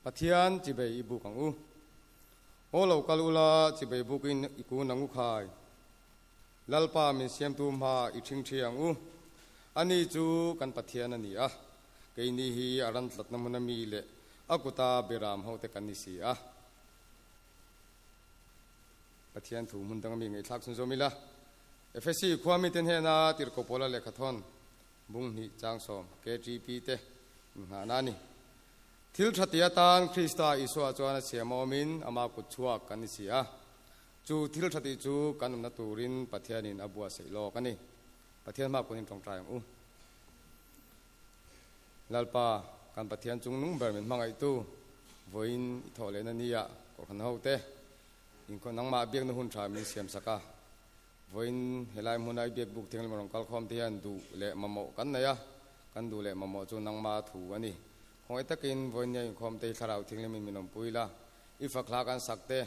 Pathian chibei i buk ang u. Aw lo kal ula chibei bukin i kun ang u khai. Lalpa min siamtu hma i ṭhingṭhi ang u. Ani chu kan Pathian a ni a, keini hi a ran tlatna hmuna mi leh a kuta beram hote kan ni si a. Pathian thu hmun danga mi ngaihthlak chhun zawm ila, Efesi khua mite hnena tirhkoh pawla lehkhathawn bung hnih changsawm KTP te inngahna a ni. Thil tha ti atan Krista Isua chuan a siam awmin ama kut chhuak kan ni si a. Chu thil tha tih chu kan awmna turin Pathianin a buatsaih lawk a ni. Pathian hma kunin tawngtai ang u. Lalpa, kan Pathian chung nung ber min hmangaihtu, vawiin i thawh lehna nia Kohhran hote inkhaw nangmah biakna hun tha min siamsak a. Vawiin helai hmuna i biak buk thianghlim rawn kalkhawm te hian duh leh mamawh kan nei a, kan duh leh mamawh chu nangma thu a ni. Khawngaih takin vawiin nia inkhawm te hi thlarau thianghlimin min awmpui la, i fakhla kan sak te,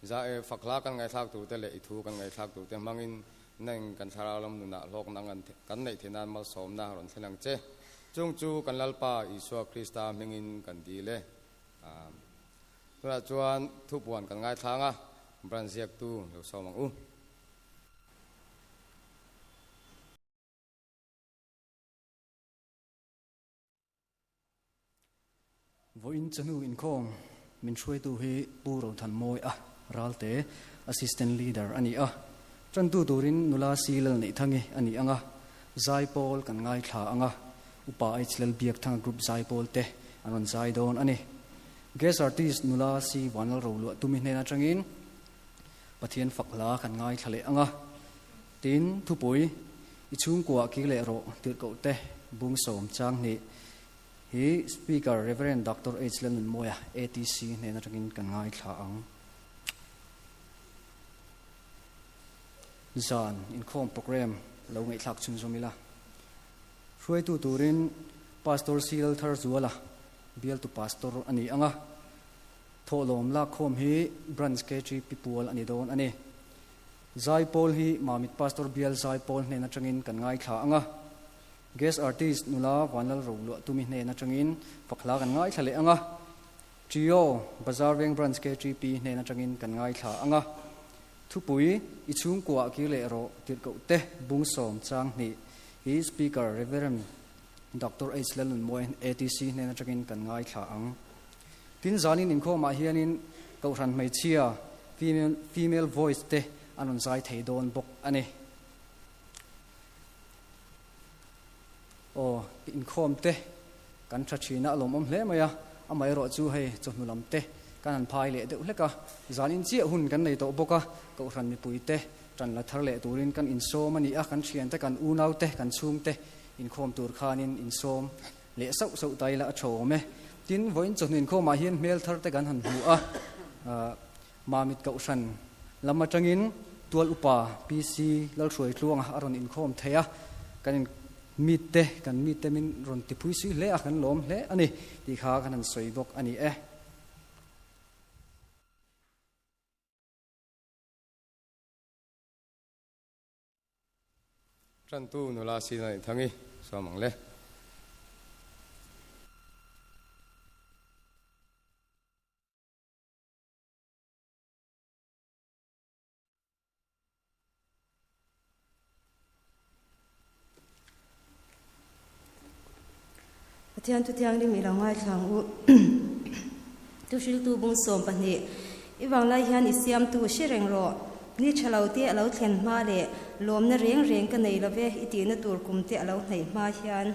za e fakhla kan ngaihthlak tur te leh i thu kan ngaihthlak tur te hmangin nang kan thlarau lam nunah hlawkna kan neih theih nan malsawmna rawn thlen ang che. Chung chu kan Lalpa Isua Krista hmingin kan dil e. Amen. Tunah chuan thupuan kan ngaithlang a, branch ziaktu lo sawm ang u. Vawiin chawhnu inkhawm min hruaitu hi Pu Rothanmawi a, Ralte Assistant Leader a ni a. Tantu turin nula Silal Neihthanghi a ni ang a, Zaipawl kan ngaithla ang a, Upa H Lalbiakthanga Group Zaipawl te an rawn zai dawn a ni. Guest artist nula si Vanlal Roluah tumi hnen atangin Pathian fak hla kan ngaithla leh ang a, tin thupui i chhungkua kir leh rawh tirhkoh te bung sawm chang hnih hi Speaker Rev. Doctor H Lalnunmawia ATC hnen atangin kan ngaithla ang. Zan inkhawm program lo ngaihthlak chhunzawm ila. Hruaitu turin Pastor C Laltharzuala Bialtu Pastor a ni ang a, thawhlawm lakkhawm hi Branch KTP pual a ni dawn a ni. Zaipawl hi Mamit Pastor Bial Zaipawl hnen atangin kan ngaithla ang a, Guest Artist nula Vanlal Roluah Tumi hnen atangin fakhla kan ngaithla leh ang a, Trio Bazar Veng Branch KTP hnen atangin kan ngaithla ang a, Thupui i chhungkuah kir leh rawh tirhkoh te bung sawm chang hnih hi Speaker Rev. Doctor H Lalnunmawi ATC hnen atangin kan ngaithla ang. Tin zanin inkhawmah hianin Kohhran hmeichhia female female voice te an rawn zai thei dawn bawk a ni. Aw inkhawm te kan tha thin a, a lawmawm hle mai a, amaherawh chu hei chawhnu lam te kan han phai leh deuh hlek a, zanin chiah hun kan nei tawh bawk a, Kohhran mipui te tan la thar leh turin kan insawm a ni a, kan thiante kan unau te kan chhungte Inkhawm tur khanin insawm leh sauh sauh ta ila a tha awm e. Tin, vawiin chawhnu inkhawmah hian hmel thar te kan han hmu a, Mamit Kohhran lam atangin Tual Upa PC Lalhruaitluanga a rawn inkhawm thei a, kan in meet te, kan meet te min rawn tipui sui hle a, kan lawm hle a ni tih kha kan han sawi bawk a ni e. Tantu nula sin a inthang i sawm ang le. Pathian thu thianghlim i lo ngaithla ang u. Thuhriltu bung 12, I vanglai hian i siamtu hre reng rawh. Ni tha lo te a lo thlen hma leh lawmna reng reng ka nei lo ve i tihna tur kum te a lo hnaih hma hian.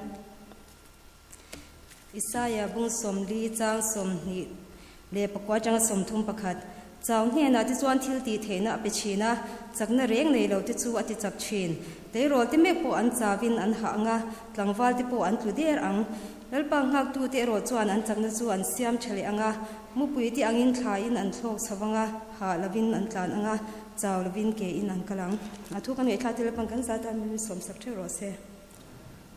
Isaia bung 40 chang 24 atanga 31, Chau hnenah te chuan thil tih theihna a pe thin a, chakna reng nei lo te chu a ti chak thin. Tleirawl te mek pawh an chauin an hah ang a, tlangval te pawh an tlu der ang. Lalpa nghaktu te erawh chuan an chakna chu an siam tha leh ang a, mupui te angin thlaiin an thlawk chho vang a, hah lovin an tlan ang a, chau lovin kein an kal ang. A thu kan ngaihthlak te Lalpa'n kan zat a, min sawmsak theuh rawh se.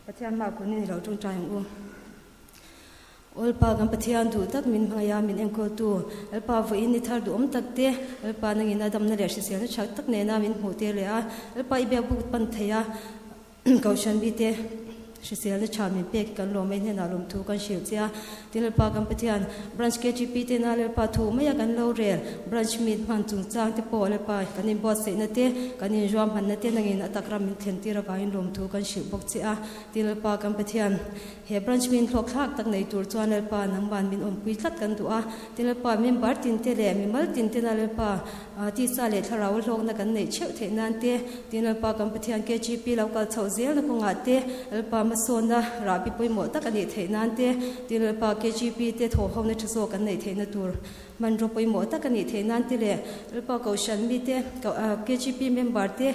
Pathian hma kun in i lo tawngtai ang u. Lalpa kan Pathian duh tak min hmangaih a, min enkawltu Lalpa vawiin ni thar duhawm tak te, Lalpa nangin a damna leh hriselna tha tak nena min hmuh tir leh a, Lalpa i biak buk pan thei a, Kohhran mite Hriselna tha min pek hi kan lawm mai hnenah lawmthu kan hrilh che a. Tin Lalpa kan Pathian, Branch KTP tena Lalpa thu maia kan lo rel, Branch meet hman chungchang te pawh Lalpa kan inbuatsaihna te, kan inruahmanna te nangin a tak ram min thlen tir avangin lawmthu kan hrilh bawk che a. Tin Lalpa kan Pathian, he Branch meet hlawkthlak tak nei tur chuan Lalpa nangman min awmpui tlat kan duh a. Tin Lalpa member tin te leh mimal tin tena Lalpa Tisa leh thlarau hlawkna kan neih theuh theih nan te, tin Lalpa kan Pathian KGP lo kal chhoh zelna kawngah te, Lalpa hmasawnna rahbi pawimawh tak a nih theih nan te, tin Lalpa KGP te thawhhona tha zawk kan neih theihna tur hmanraw pawimawh tak a nih theih nan te leh Lalpa Kohhran mite KGP member te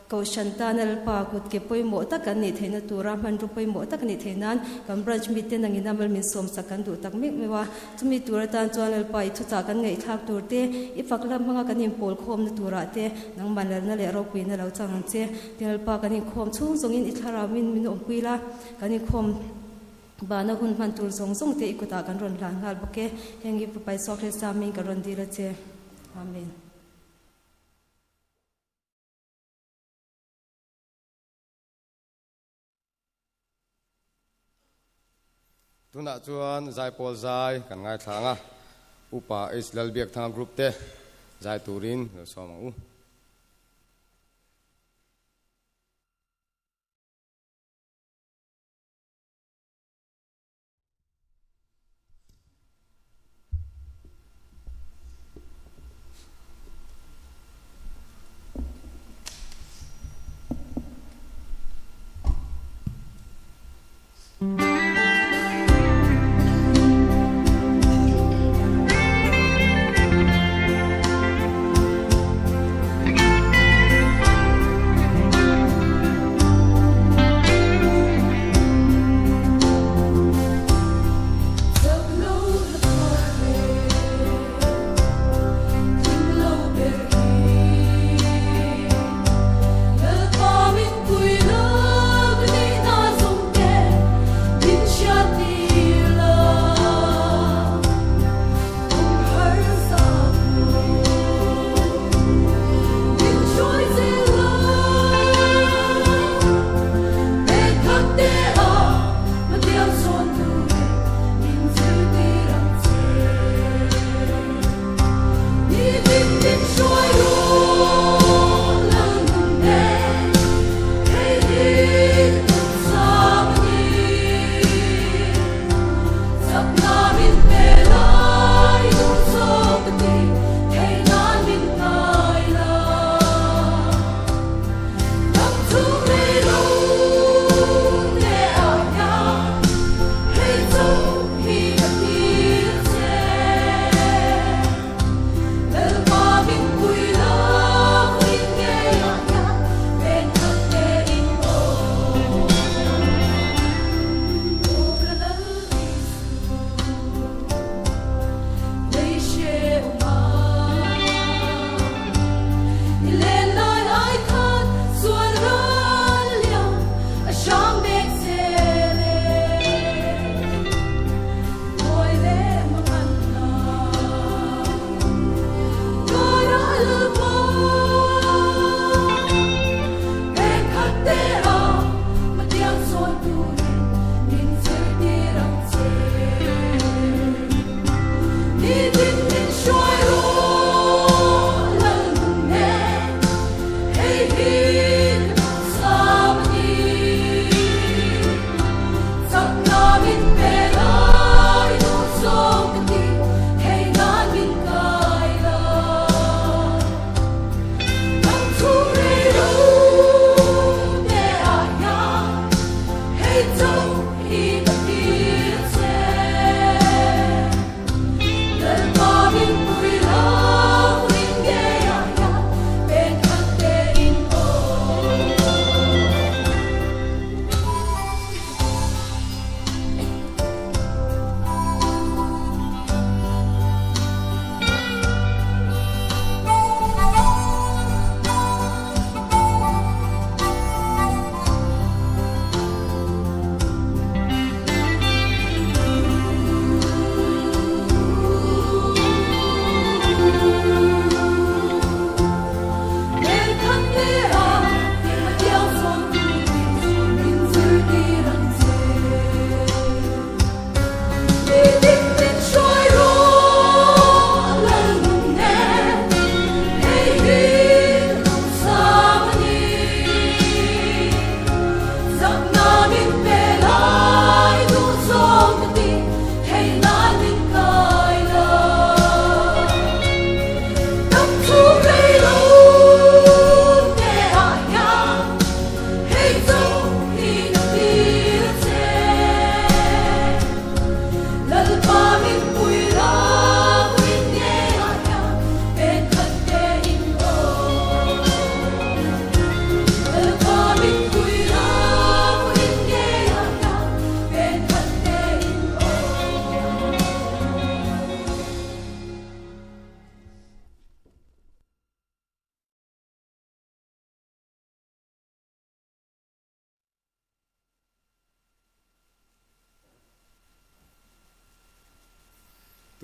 Kohhran tana Lalpa kut ke pawimawh tak an nih theihna tura hmanraw pawimawh tak a nih theih nan kan branch mite nangin a mal min sawmsak kan duh tak mek meuh a. Chumi tur atan chuan Lalpa i thuchah kan ngaihthlak tur te, i fak lam hmanga kan inpawl khawmna turah te nangmah lalna leh ropuina lo chang ang che. Tin Lalpa kan inkhawm chhung zawngin i thlarau min min awmpui la, kan inkhawm bana hun hman tur zawng zawng te i kutah kan rawn hlan nghal bawk e. Heng i Papai Suakhresa min ka rawn dil a che. Amen. Tunah chuan Zaipawl zai kan ngaithlang a, Upa H Lalbiakthanga Group te zai turin lo sawm ang u.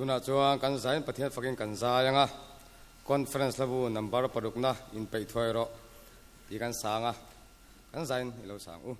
Tunah chuan kan zaiin Pathian fakin kan zai anga Conference hlabu number parukna inpeih thuai rawh tih kan sang a, kan zaiin i lo sang u.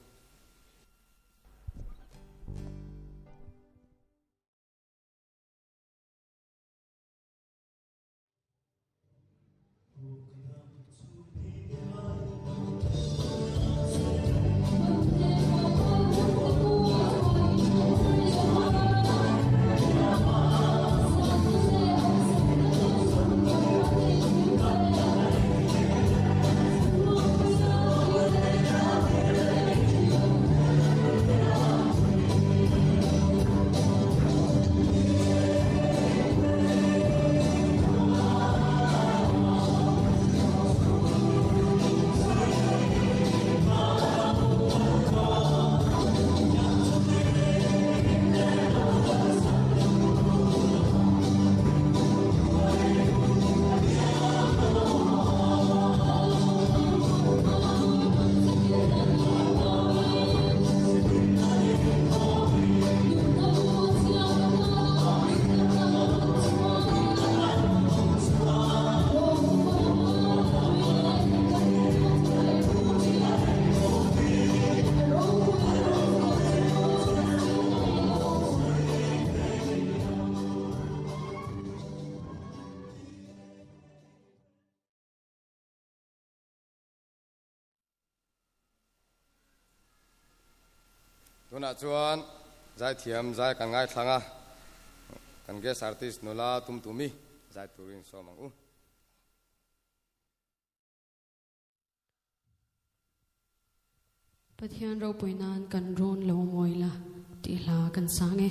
Tunah chuan zaithiam zai kan ngaithlang a, kan guest artist nula tum tumi zai turin sawm ang u. Pathian ropui nan kan rawn lo mawi la tih hla kan sang e.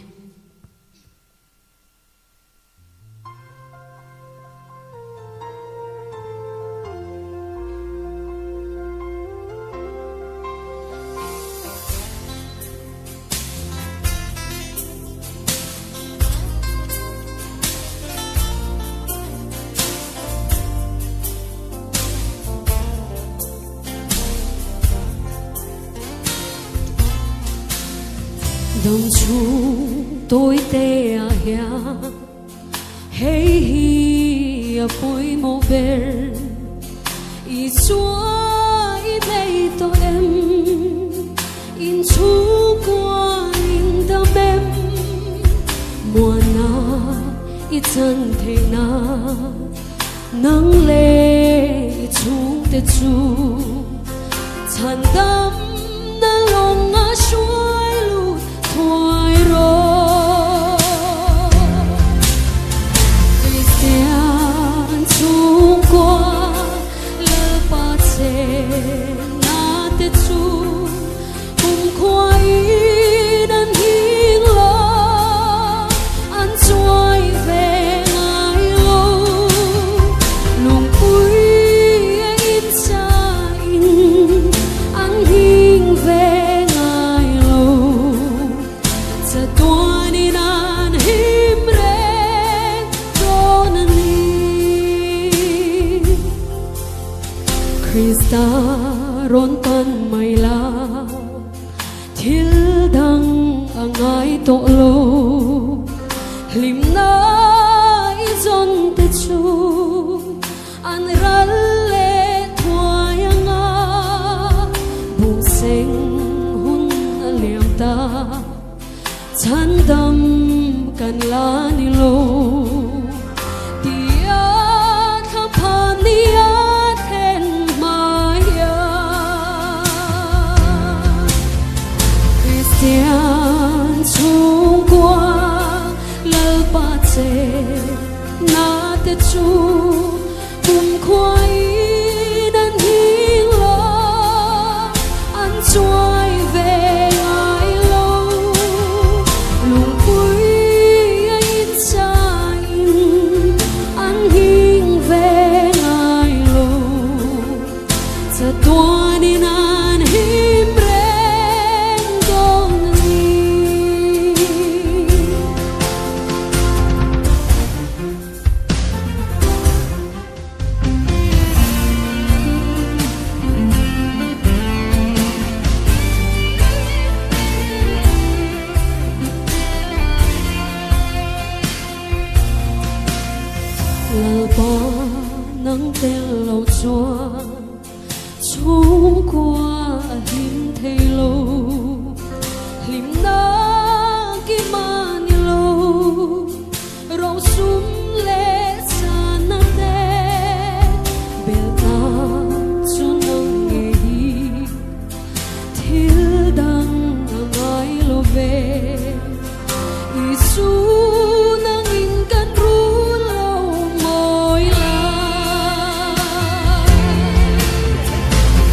Dam chhung tawi te ah hian hei hi a pawimawh ber i chuai i nei tawh em inchhungkua in dam em muana i chan theihna Nang leh i chhungte chu chhan damna lawng a hruai lut thuai rawh. Kristian chhungkua Lalpa chhenna te chu Kumkhuain an hing lo, an chuai ve ngai lo. Lungpui a inchain an hing ve ngai lo. Chatuanin an him reng dawn a ni. Krista rawn pan mai la, thil dang a ngai tawh lo. Hlimna i zawn te chu an ral leh thuai anga, buhseng hun a liam ta, chhandam kan la ni lo. Tia thla phan ni a then hmai a. Kristian chhungkua Lalpa che na te chu kumkhuain an hing lo, an chuai ve ngai lo. Lungpui a inchain an hing ve ngai lo. Chatuanin an him reng dawn a ni. Chhungkua a hlim thei lo, hlimna kim a ni lo, rosum leh sana te belhna chu nang ngei hi thil dang a ngai lo ve. Isu nangin kan rul lo mawi la.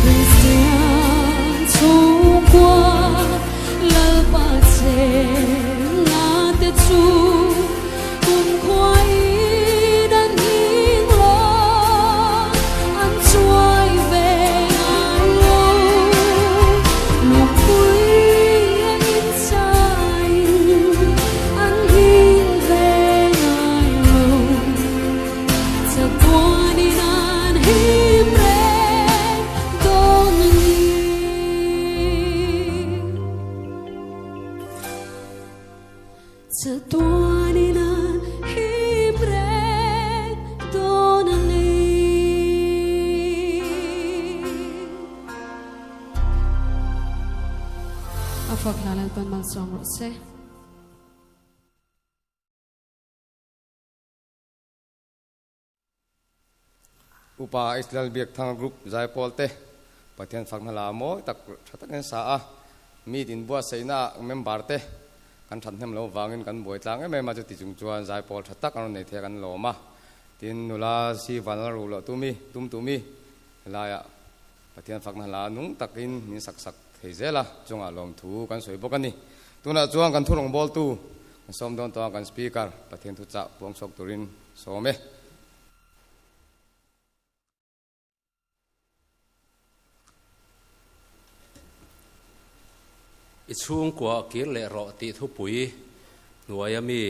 Kristian chhungkua Lalpa chenna te chu kumkhuain an hing lo, an chuai ve ngai lo. Lungpui a inchaiin an hing ve ngai lo. Chatuanin an him reng dawn a ni. Chatuanin an him reng dawn a ni. A fak hla Lalpan malsawm rawh se. Upa Israel Biakthanga Group Zaipawl te Pathian fakna la mawi tak tha takin sa a, meet inbuatsaihna ah member te kan that hnem lo vangin kan buai tlang em em a, chuti chung chuan Zaipawl tha tak an rawn nei thei a kan lawm a, tin nula si van la ru loh tumi tum tumi helaiah Pathian fakna hla nung takin min sak sak thei zel a, chungah lawmthu kan sawi bawk a ni. Tunah chuan kan thurawngbawltu kan sawm dawn tawh a, kan Speaker Pathian thuchah puangchhuak turin sawm e. I chhungkua kir leh rawh tih thupui hnuaia mi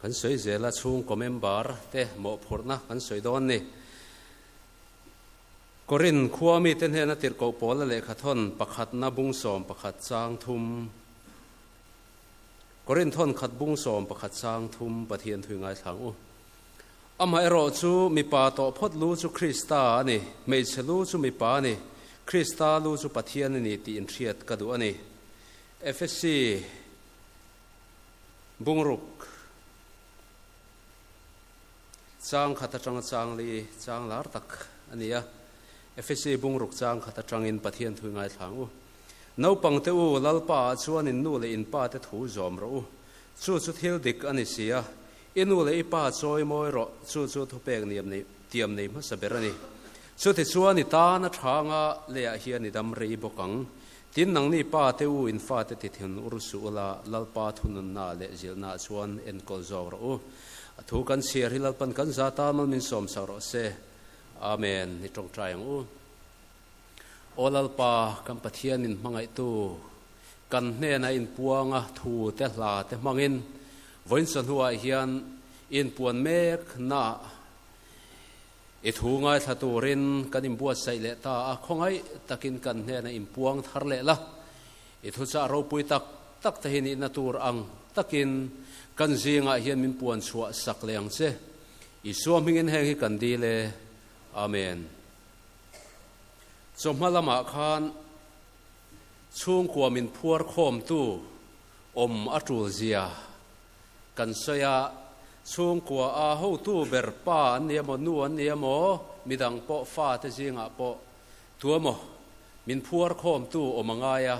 kan sawi zel a, chhungkaw member te mawhphurhna kan sawi dawn ni. Korin khua mite hnena tirhkoh pawla lehkhathawn pakhatna bung 11 chang thum. Korin thawn khat bung 11 chang thum Pathian thui ngaithlang u. Amaherawh chu mipa tawh phawt lu chu Krista a ni, hmeichhe lu chu mipa a ni, Krista lu chu Pathian a ni tih inhriat ka duh a ni. Efesi bungruk chang khat atanga chang li chang lar tak a ni a. Efesi bungruk chang khat atangin Pathian thui ngaithlang u. Naupang te u, Lalpa ah chuan in nu leh in pa te thu zawm rawh u. Chu chu thil dik a ni si a, I nu leh i pa chawi mawi rawh, chu chu thupek niam nei tiam nei hmasa ber a ni. Chutichuan i tan a tha anga leiah hian i dam rei bawk ang. Tin, nangni pa te u in fate ti thin ur suh ula, Lalpa thununna leh zilhna chuan enkawl zawk rawh u. A thu kan chhiar hi Lalpan kan za tan mal min sawm sak rawh se. Amen. I tawngtai ang u. Aw Lalpa, kan Pathian in hmangaihtu, kan hnena inpuanga thu te hla te hmangin vawiin chawhnuah hian inpuan mek naah i thu ngaithla turin kan inbuatsaih leh ta a, khawngaih takin kan hnena inpuang thar leh la, i thuchah ropui tak tak te hi nihna tur ang takin kan zingah hian min puan chhuah sak leh ang che. Isua hmingin heng hi kan dil e. Amen. Chawhma lamah khan chhungkua min phuar khawmtu awm a tul zia kan sawi a, chhungkua a hotu ber pa an ni emaw nu an ni emaw midang pawh fate zingah pawh tu emaw min phuar khawmtu awm a ngai a,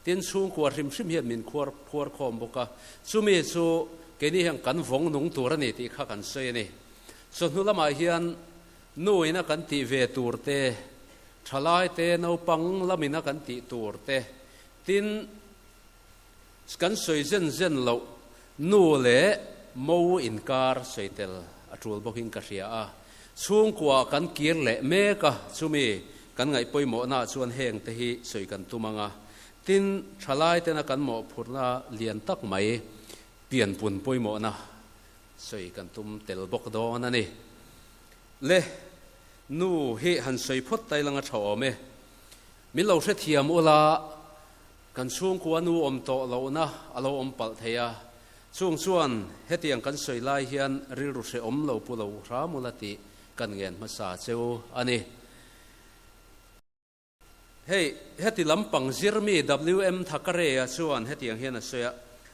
tin chhungkua hrim hrim hian min khuar phuar khawm bawk a, chumi chu keini hian kan vawng nung tur a ni tih kha kan sawi a ni. Chawhnu lamah hian Nu ina kan tih ve tur te, thalai te, naupang lam ina kan tih tur te, tin kan sawi zen zen loh nu leh mo inkar sawi tel a tul bawkin ka hria a. Chhungkua kan kir leh mek a, chumi kan ngaih pawimawhna chuan heng te hi sawi kan tum ang a. Tin, thalai tena kan mawhphurhna lian tak mai pianpun pawimawhna sawi kan tum tel bawk dawn a ni. Le, nu hi han sawi phawt ta ila nga tha awm e. Min lo hrethiam ula, kan chhungkua nu awm tawh lohna a lo awm palh thei a, chung chuan hetiang kan sawi lai hian rilru hrehawm lo pu lo hram ula tih kan ngen hmasa cheu a ni. Hei, heti lampang zirmi WM Thackeray-a chuan hetiang hian a sawi a,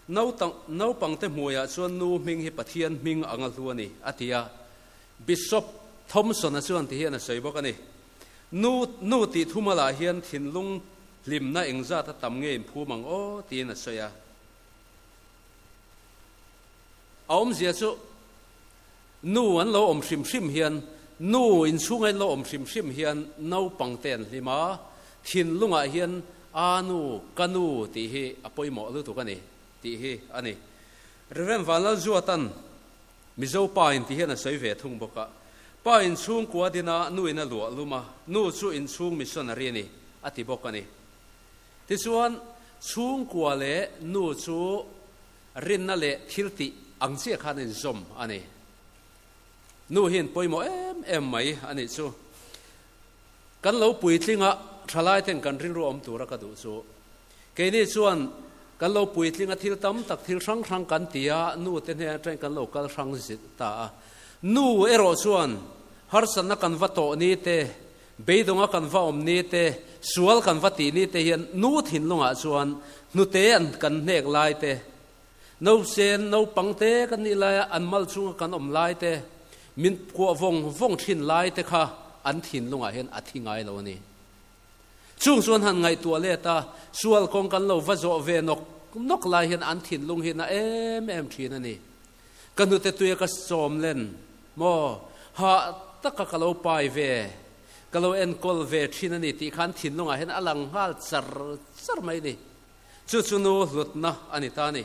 Naupangte hmuaiah chuan nu hming hi Pathian hming anga hlu a ni, a ti a. Bishop Thompson-a chuan ti hian a sawi bawk a ni. Nu, nu tih thumalah hian thinlung hlimna engzat a tam nge inphum ang aw, tiin a sawi a. A awmzia chu nu an lo awm hrim hrim hian, nu inchhunga in lo awm hrim hrim hian naupangte an hlim a, thinlungah hian a nu, ka nu tih hi a pawimawh lutuk a ni tih hi a ni. Rev. Vanlalzuatan Mizo pa in ti hian a sawi ve thung bawk a, pa inchhungkua dina nu in a luah lum a, nu chu inchhung missionary a ni a ti bawk a ni. Tichuan, chhungkua leh nu chu rinna leh thiltih ang chiah khan a inzawm a ni. Nu hi in pawimawh em em mai a nih chu. Kan lo puitlinga thalai ten kan rilru awm tura ka duh chu. Keini chuan kan lo puitlinga thil tam tak thil hrang hrang kan ti a, nu te hnen atangin kan lo kal hrang zit ta a. Nu erawh chuan harsatna kan va tawh ni te, Beidawnga kan va awm ni te, sual kan va tih ni te hian nu thinlungah chuan hnute an kan hnek lai te, nausen naupang te kan nih laia an mal chunga kan awm lai te, min kuah vawng vawng thin lai te kha an thinlungah hian a thi ngai lo a ni. Chung chuan han ngaihtuah let a, sual kawng kan lo va zawh ve nawk nawk lai hian an thinlung hi na em em thin a ni. Ka hnute tuia ka sawm len maw? Hah taka ka lo pai ve, ka lo enkawl ve thin a ni tih khan thinlungah hian a lang nghal char char mai a ni. Chu chu nu hlutna a ni ta a ni.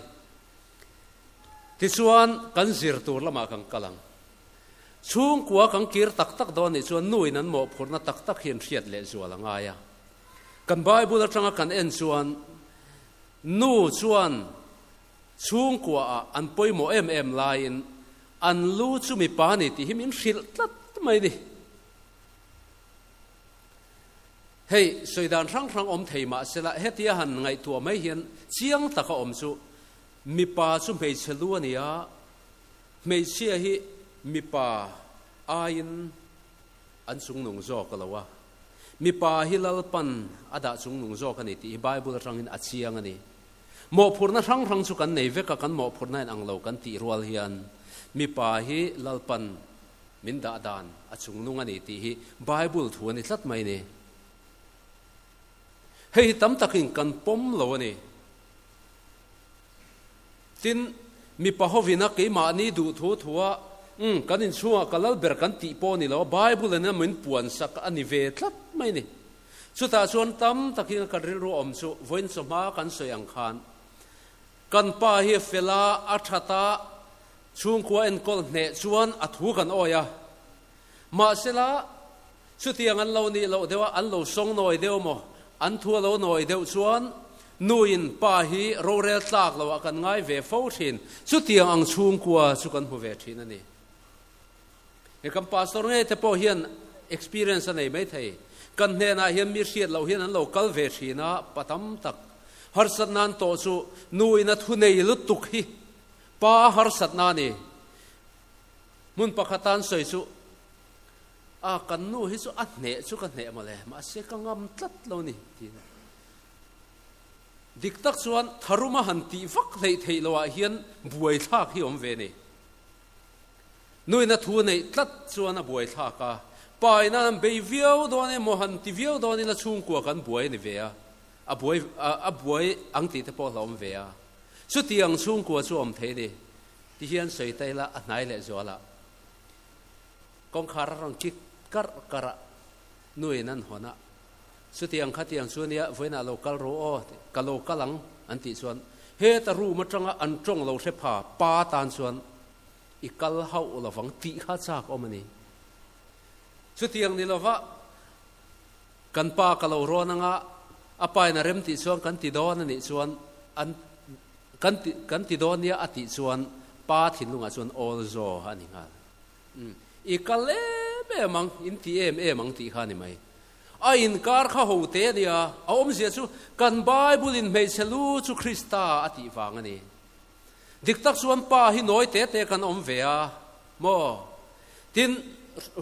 Tichuan, kan zir tur lamah kan kal ang. Chhungkua kan kir tak tak dawn nih chuan nuin an mawhphurhna tak tak hi an hriat lehzual a ngai a. Kan Bible atanga kan en chuan nu chuan Chhungkuaah an pawimawh em em laiin an lu chu mipa a ni tih hi min hrilh tlat mai ni. Hei, sawi dan hrang hrang awm thei mah sela hetia han ngaihtuah mai hian chiang taka awm chu mipa chu hmeichhe lu a ni a, hmeichhia hi mipa aiin an chungnung zawk a lo a, mipa hi Lalpan a dah chungnung zawk a ni tih hi Bible atangin a chiang a ni. Mawhphurhna hrang hrang chu kan nei vek a, kan mawhphurhna in ang lo kan tih rual hian mipa hi Lalpan min dah dan a chungnung a ni tih hi Bible thu a ni tlat mai ni. Hei hi tam takin kan pawm lo a ni. Tin, mipa hovina keimahni duh thu thua umm kan inchhungah ka lal ber kan tih pawh a ni lo a, Bible in a min puansak a ni ve tlat mai ni. Chutah chuan tam takin kan rilru awm chu vawiin chawhma kan sawi ang khan kan pa hi a fel a, a that a, chhungkua enkawl hneh chuan a thu kan awi a. Mahsela, chutiang an lo nih loh deuh a, an lo sawng nawi deuh maw, an thu a lo nawi deuh chuan nuin pa hi rorel tlak loah kan ngai ve fo thin. Chutiang ang chhungkua chu kan hmu ve thin a ni. He kan pastor ngei te pawh hian experience a nei mai thei. Kan hnenah hian mi hriat loh hian an lo kal ve thin a, pa tam tak harsat nan tawh chu nu in a thu nei lutuk hi pa harsat na a ni. Hmun pakhat tan sawi chu a kan nu hi chu a hneh chu ka hneh mawle mahse ka ngam tlat lo ni tiin. Dik tak chuan tharuma han tih vak hleih theih loh ah hian buaithlak hi awm ve ni. Nuina thu neih tlat chuan a buai thlak a, pa ina an bei viau dawn emaw han ti viau dawn ila chhungkua kan buai a ni ve a, a buai a buai ang tih te pawh hlauhawm ve a. Chutiang chhungkua chu awm thei a ni ti hian sawi ta ila a hnai leh zual a, kawngkhar a rawn kik karh karh a, nuin an hawn a, chutiang khatiang chu nia vawiinah lo kal rawh aw, ka lo kal ang an tih chuan heta room atanga an tawng lo hre pha pa tan chuan I kal hauh lovang tih kha chak awm a ni. Chutiang ni lova kan pa ka lo rawn anga a pa in a rem tih chuan kan ti dawn a nih chuan an kan ti kan ti dawn nia a tih chuan pa thinlungah chuan awl zaw a ni nghal. Umm i kal em em ang in ti em em ang tih kha a ni mai. A inkar kha ho te a nia, a awmzia chu kan Bible in hmeichhe lu chu Krista a tih vang a ni. Dik tak chuan pa hi nawi te te kan awm ve a maw? Tin,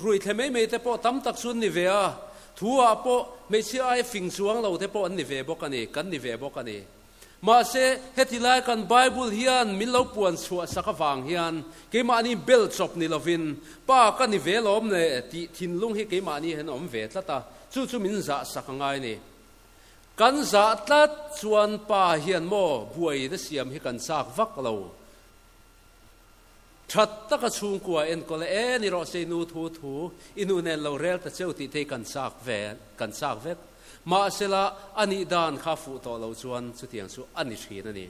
rui thle mai mai te pawh tam tak chu an ni ve a. Thu ah pawh hmeichhia aia fing chuang lo te pawh an ni ve bawk a ni, kan ni ve bawk a ni. Mahse, heti lai kan Bible hian min lo puan chhuah sak avang hian keimahni bel chawp ni lovin, Pa ka ni ve lawm le tih thinlung hi keimahni hian a awm ve tlat a, chu chu min zah sak a ngai ni. Kan zah tlat chuan Pa hian maw buaina siam hi kan chak vak lo. That taka chhungkua enkawl e, e ni rawh se i nu thu thu, i nu nen lo rel ta cheu tih te hi kan chak ve, kan chak vek. Mahsela a nih dan kha fuh tawh lo chuan chutiang chu a ni thin a ni.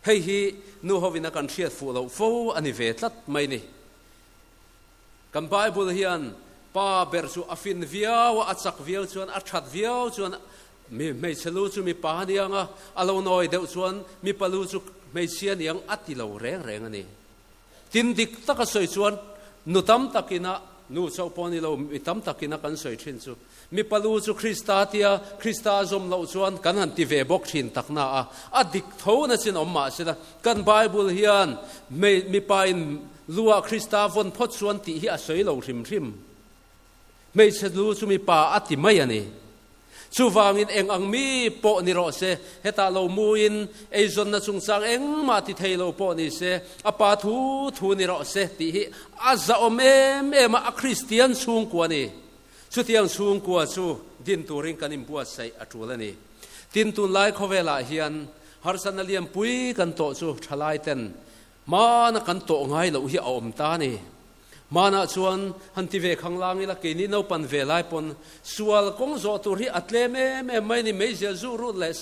Hei hi nu hovin a kan hriat fuh loh fo a ni ve tlat mai ni. Kan Bible hian pa ber chu a fin viau a, a chak viau chuan, a that viau chuan mi hmeichhe lu chu mipa a niang a, a lo nawi deuh chuan mipa lu chu hmeichhia niang a ti lo reng reng a ni. Tin dik taka sawi chuan nu tam takina, nu chauh pawh ni lo, mi tam takina kan sawi thin chu mipa lu chu Krista tia Krista a zawm loh chuan kan han ti ve bawk thin takna a, a dik tho na chin awm mah sela kan Bible hian mipa in Lu ah Krista vawn phawt chuan tih hi a sawi lo hrim hrim. Hmeichhe lu chu mipa a ti mai a ni. Chuvangin eng ang mi pawh ni rawh se, hetah lo muin eizawnna chungchang engmah ti thei lo pawh ni se, a pa thu thu ni rawh se tih hi a zahawm em em a, a Kristian chhungkua a ni. Chutiang chhungkua chu din turin kan inbuatsaih a tul a ni. Tin, tunlai khawvelah hian harsatna lianpui kan tawh chu thalaiten Hmana kan tawh ngai loh hi a awm ta a ni. Hmanah chuan han ti ve khang lang ila keini naupan ve lai pawn sual kawng zawh tur hi a tlem em em mai a ni. Meizial zu rut leh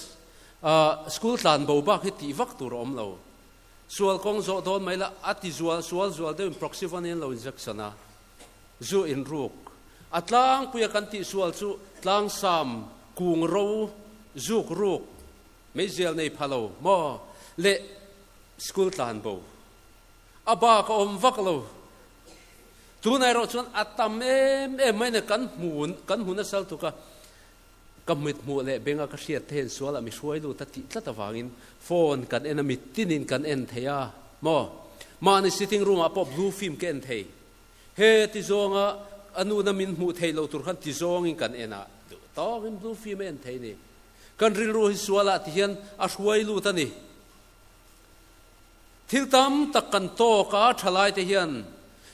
school tlan bo bak hi tih vak tur a awm lo. Sual kawng zawh dawn mai la a ti zual sual zual deuhin proxyvan in lo injection a, zu in ruk. A tlangpuia kan tih sual chu tlangsam kung ro zuk ruk meizial nei pha lo maw leh School tlan bo. A bak a awm vak lo. Tunah erawh chuan a tam em em mai nen kan hmu kan hmu nasa lutuk a, ka mit hmuh leh benga ka hriat te hian sualah mi hruai lut a tih tlat avangin phone kan en a, mit tinin kan en thei a maw. Mahni sitting room ah pawh blue film ka en thei. He ti zawnga a nuna min hmuh theih loh tur khan ti zawngin kan en a, duh tawkin blue film a en thei ni. Kan rilru hi sualah ti hian a hruai lut a ni. Thil tam tak kan tawk a, thalaite hian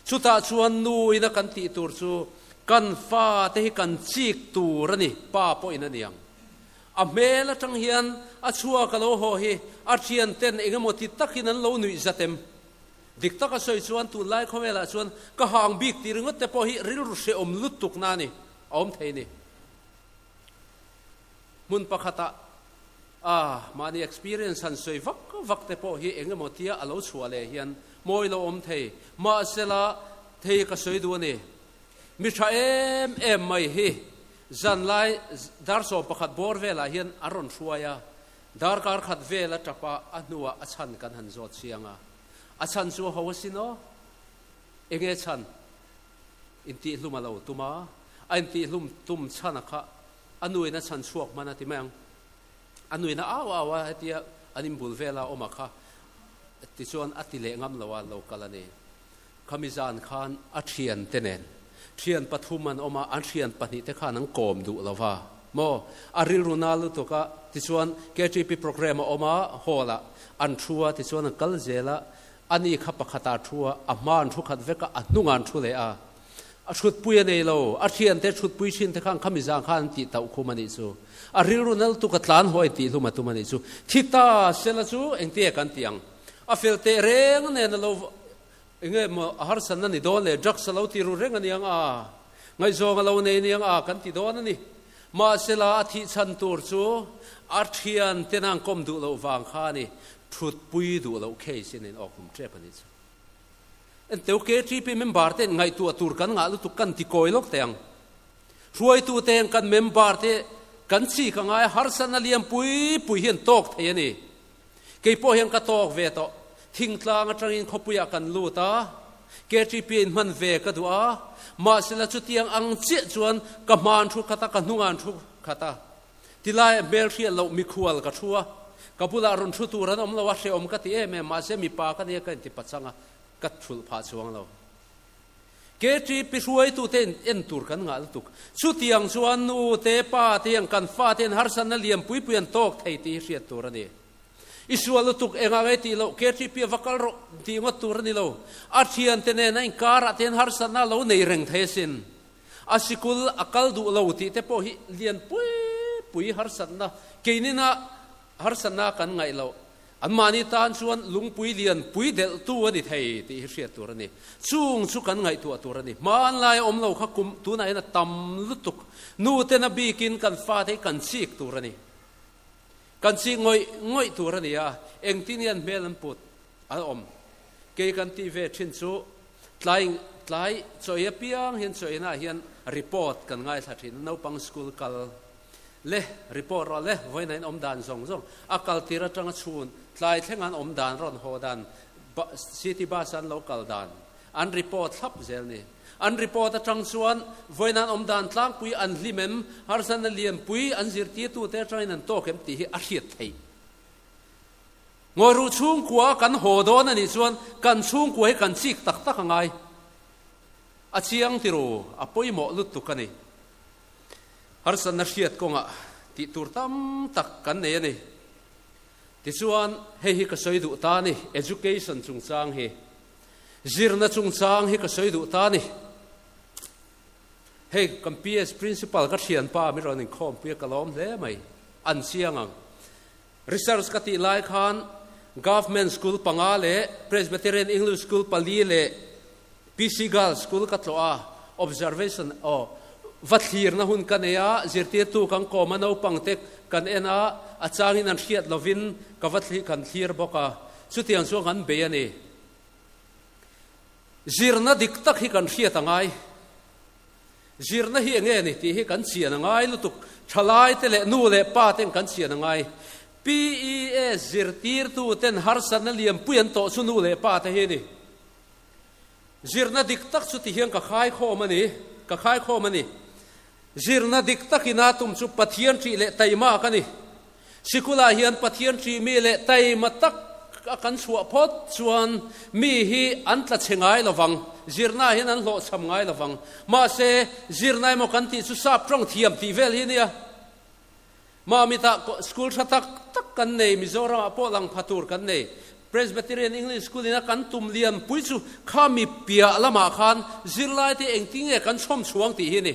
chutah chuan nu ina kan tih tur chu kan fate hi kan chik tur a ni, pa pawhin a niang. A hmel atang hian a chhuak a lo haw hi a thianten eng emaw ti takin an lo nuih zat em? Dik taka sawi chuan tunlai khawvelah chuan ka hang bik tih ringawt te pawh hi rilru hrehawm lutuk na a ni, a awm thei a ni. Hmun pakhatah a mahni experience han sawi vak vak te pawh hi eng emaw tia a lo chhuah leh hian mawi lo awm thei. Mahsela, thei ka sawi duh a ni. Mi tha em em mai hi zanlai dar 11 bawr velah hian a rawn hruai a, darkar khat vel a tap a, a hnuah a chhan kan han zawt chiang a. A chhan chu a ho asin aw. Enge chhan? Intihhlum a lo tum a, a intihhlum tum chhan a kha a nuin a chhan chhuak hman a ti mai ang. A nuin a au au a, hetia an inbul vela awm a kha tichuan a ti leh ngam lo a, lo kal a ni. Khami zan khan a thian te nen, thian pathum an awm a, an thian pahnih te khan an kawm duh lo va maw? A rilru na lutuk a, tichuan KTP programme a awm a, hall ah an thu a, tichuan an kal zel a, ani kha pakhat ah thu a, a hma an thu khat vek a, a hnungah an thu leh a. A thutpui a nei lo, a thiante thutpui thin te khan khami zang khan an tih tauh khum a nih chu. A rilru nal tuk a tlan haw a intih hlum a tum a nih chu. Thi ta sela chu engtia kan ti ang? A fel teh reng nen a lo enge maw a harsan a ni dawn le, drugs a lo ti ru reng a niang a, ngaihzawng a lo nei niang a kan ti dawn a ni. Mahsela a thih chhan tur chu a thiante nan kawm duh loh vang kha a ni, thutpui duh loh case in in awk hlum tep a nih chu. Enteu KTP member te ngaihtuah tur kan ngah lutuk kan ti kawi lawk teh ang. Hruaitu ten kan member te kan chik a ngai harsatna lian pui pui hian tawk thei a ni. Kei pawh hian ka tawk ve tawh. Thingtlang atangin khawpuiah kan lut a, KTP in hman ve ka duh a, mahsela chutiang ang chiah chuan ka hmaan thu khat a, ka hnungan thu khat a. Tilai hmel hriat loh mikhual ka thu a, ka bulah rawn thu tur an awm lo a, hrehawm ka ti em em, mahse mipa ka nia ka inti pachang a, ka thulh phah chuang lo. KTP hruaitute in en tur kan ngah lutuk. Chutiang chuan nu te, pa te hian kan fate hian harsatna lian pui pui an tawk thei tih hi hriat tur a ni. I sual lutuk engah nge tih loh, KTP a va kal rawh tih ngawt tur a ni lo. A thiante nen a inkarah te hian harsatna a lo nei reng thei asin. A sikul a kal duh lo tih te pawh hi lian pui pui harsatna, keinina harsatna kan ngaih loh. Anmahni tan chuan lungpui lian pui delhtu a ni thei tih hi hriat tur a ni. Chung chu kan ngaihtuah tur a ni. Hmanlai a awm lo kha kum tunah hian a tam lutuk. Nuten a bikin kan fate hi kan chik tur a ni. Kan chik ngawih ngawih tur a ni a, engtin hian hmel an put an awm. Kei kan tih ve thin chu tlai tlai chawi apiang hian chawinah hian report kan ngaithla thin a, naupang school kal Le, report rawh le, vawiin in awm dan zawng zawng a kal tir atanga chhun tlai thleng an awm dan rawn haw dan, city bus an lo kal dan an report thlap zel ni. An report atang chuan vawiin an awm dan tlangpui an hlim em, harsatna lianpui an zirtirtute atangin an tawk em tih hi a hriat theih. Ngawiruh chhungkua kan haw dawn a nih chuan kan chhungkua hi kan chik tak tak a ngai. A chiang tiru, a pawimawh lutuk a ni. Harsatna hriat kawngah tih tur tam tak kan nei a ni. Tichuan, hei hi ka sawi duh ta a ni, education chungchang hi, zirna chungchang hi ka sawi duh ta a ni. Hei kan PS Principal ka thianpa mi rawn inkhawmpui a, ka lawm hle mai, an chiang ang. Research ka tih lai khan Government School panga leh Presbyterian English School pali leh PC Girls School ka tlawh a, observation aw va thlirna hun ka nei a, zirtirtu kan kawm a, naupang te kan en a, a changin an hriat lovin ka va thlir kan thlir bawk a, chutiang chuan kan bei a ni. Zirna dik tak hi kan hriat a ngai. Zirna hi enge ni tih hi kan chian a ngai lutuk. Thalai te leh nu leh pa ten kan chian a ngai. PES zirtirtu ten harsatna lianpui an tawh chu nu leh pa te hi a ni. Zirna dik tak chu ti hian ka khaikhawm a ni, ka khaikhawm a ni. Zirna dik takin a tum chu Pathian ṭih leh taima ka ni. Sikulah hian Pathian ṭih mi leh taima tak a kan chhuah phawt chuan mi hi an tla chhe ngai lo vang, zirna hian an hlawhchham ngai lo vang. Mahse, zirna emaw kan tih chu sap ṭawng thiam tih vel hi nia. Mamitah school tha tak tak kan nei, Mizoramah pawh lang pha tur kan nei. Presbyterian English School ina kan tum lian pui chu khami piah lamah khan zirlaite engtinge kan chhawm chhuang tih hi a ni.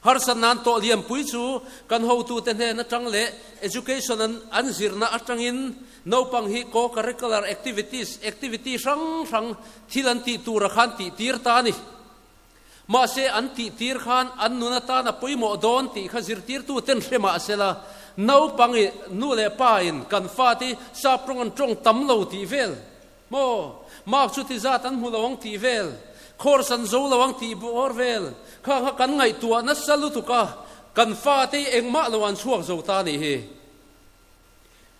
Harsat nan tawh lian pui chu kan hotute hnen atang leh education an an zirna atangin naupang hi co-curricular activities, activity hrang hrang thil an tih tura khan tih tir ta a ni. Mahse, an tihtir khan an nun atan a pawimawh dawn tih kha zirtirtu ten hre mah se la, naupang i nu leh pa in kan fate hi sap tawng an tawng tam lo tih vel maw? Mark chu ti zat an hmu lo ang tih vel, course an zo lo ang tih bawr vel kha kha kan ngaihtuah nasa lutuk a, kan fate hi engmah lo an chhuak zo ta nih hi.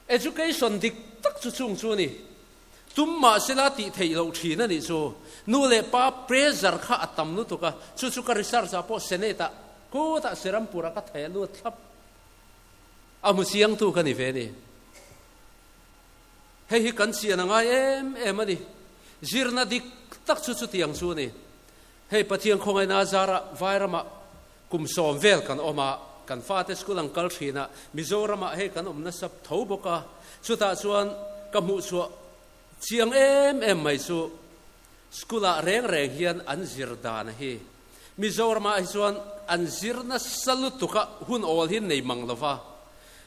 Education dik tak chu chung chu a ni. Tum mahsela tih theih loh thin a nih chu. Nu leh pa pressure kha a tam lutuk a, chu chu ka research ah pawh Senate ah kutah Serampur ah ka theh lut thlap. A hmu chiangtu ka ni ve ni. Hei hi kan chian a ngai em em a ni. Zirna dik tak chu chutiang chu a ni. Hei Pathian khawngaihna a zarah Vairamah kum sawm vel kan awm a, kan fate school ang kal thin a, Mizoramah hei kan awm nasa tho bawk a, chutah chuan ka hmuh chhuah chiang em em mai chu school ah reng reng hian an zir dan hi Mizoramah hi chuan an zir nasa lutuk a, hun awl hi nei mang lo va,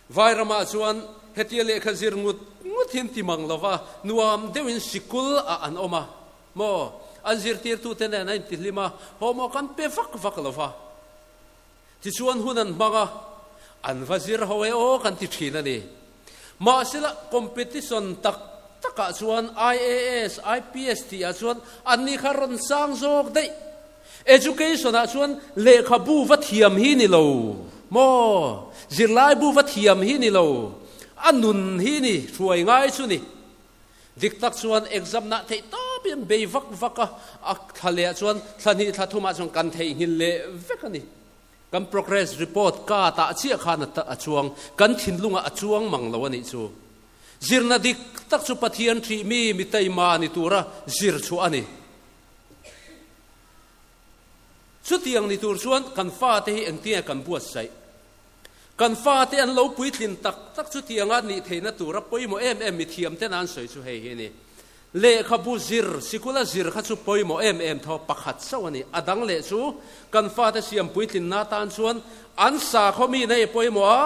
Vairamah chuan hetia lehkha zir ngut ngut hi an ti mang lo va, nuam deuhin sikul ah an awm a. Maw? An zirtirtute nen a intihlim a, homework an pe vak vak lo va. Tichuan hun an hmang a, an va zir ho e aw kan ti thin a ni. Mahsela competition tak takah chuan IAS, IPS tihah chuan anni kha rawn sang zawk daih. Education ah chuan lehkhabu va thiam hi ni lo maw? Zirlaibu va thiam hi ni lo, a nun hi ni hruai ngai chu ni. Dik tak chuan exam nah theih tawp in bei vak vak a, a thla leh ah chuan thla hnih thla thum ah chuan kan theihnghilh leh vek a ni. Kan progress report card ah chiah khan a chuang, kan thinlung ah a chuang mang lo a nih chu. Zirna dik tak chu Pathian ṭhih mi mi taima ni tura zir chhuah a ni. Chutiang ni tur chuan kan fate hi engtinge kan buatsaih? Kan fate an lo puitlin tak tak chutianga nih theihna tura pawimawh em em mithiam ten an sawi chu hei hi a ni. Lehkhabu zir, sikula zir kha chu pawimawh em em tho pakhat chauh a ni. A dang leh chu kan fate siam puitlinna atan chuan an sakhaw mi nei pawimawh a,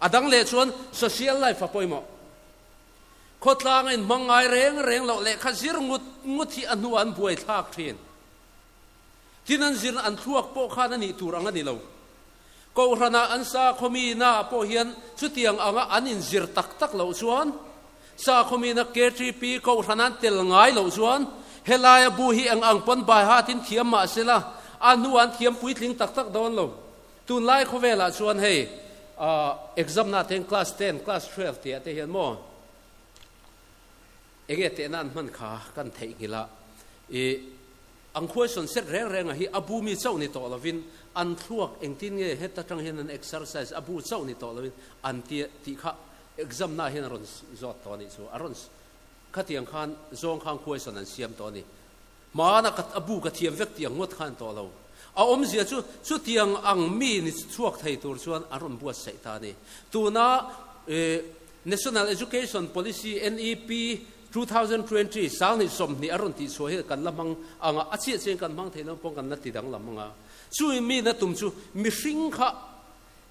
a dang leh chuan social life a pawimawh. Khawtlang a inhmang ngai reng reng loh lehkha zir ngut ngut hi a hnuah an buaithlak thin. Tin an zirna an thluak pawh khan a nih tur ang a ni lo. Kohhranah an sakhawmina pawh hian chutiang anga an inzir tak tak loh chuan, sakhawmina KTP kohhran an tel ngai loh chuan helaia bu hi eng ang pawn bai hatin thiam mah sela a hnuah an thiam puitling tak tak dawn lo. Tunlai khawvelah chuan hei exam na te hian class ten, class 12 tih ah te hian maw enge tehna an hman kha kan theihnghilh a i Ang question set reng renga hi a bu mi chauh ni tawh lovin an thluak engtin nge heta tang hian an exercise a bu chauh ni tawh lovin an ti tih kha exam na hian a rawn zawt tawh a nih chu a rawn khatiang khan zawng khan question an siam tawh a ni. Hmana ka a bu ka thiam vek tiang ngawt khan tawh lo. A awmzia chu chutiang ang mi ni chhuak thei tur chuan an rawn buatsaih ta a ni. Tuna National Education Policy, NEP, 2020, 2020 a rawn tih chhuah hi kan la hmang ang a, a chiah chiahin kan hmang thei lo pawh kan la ti danglam ang a. Chu mi na tum chu mihring kha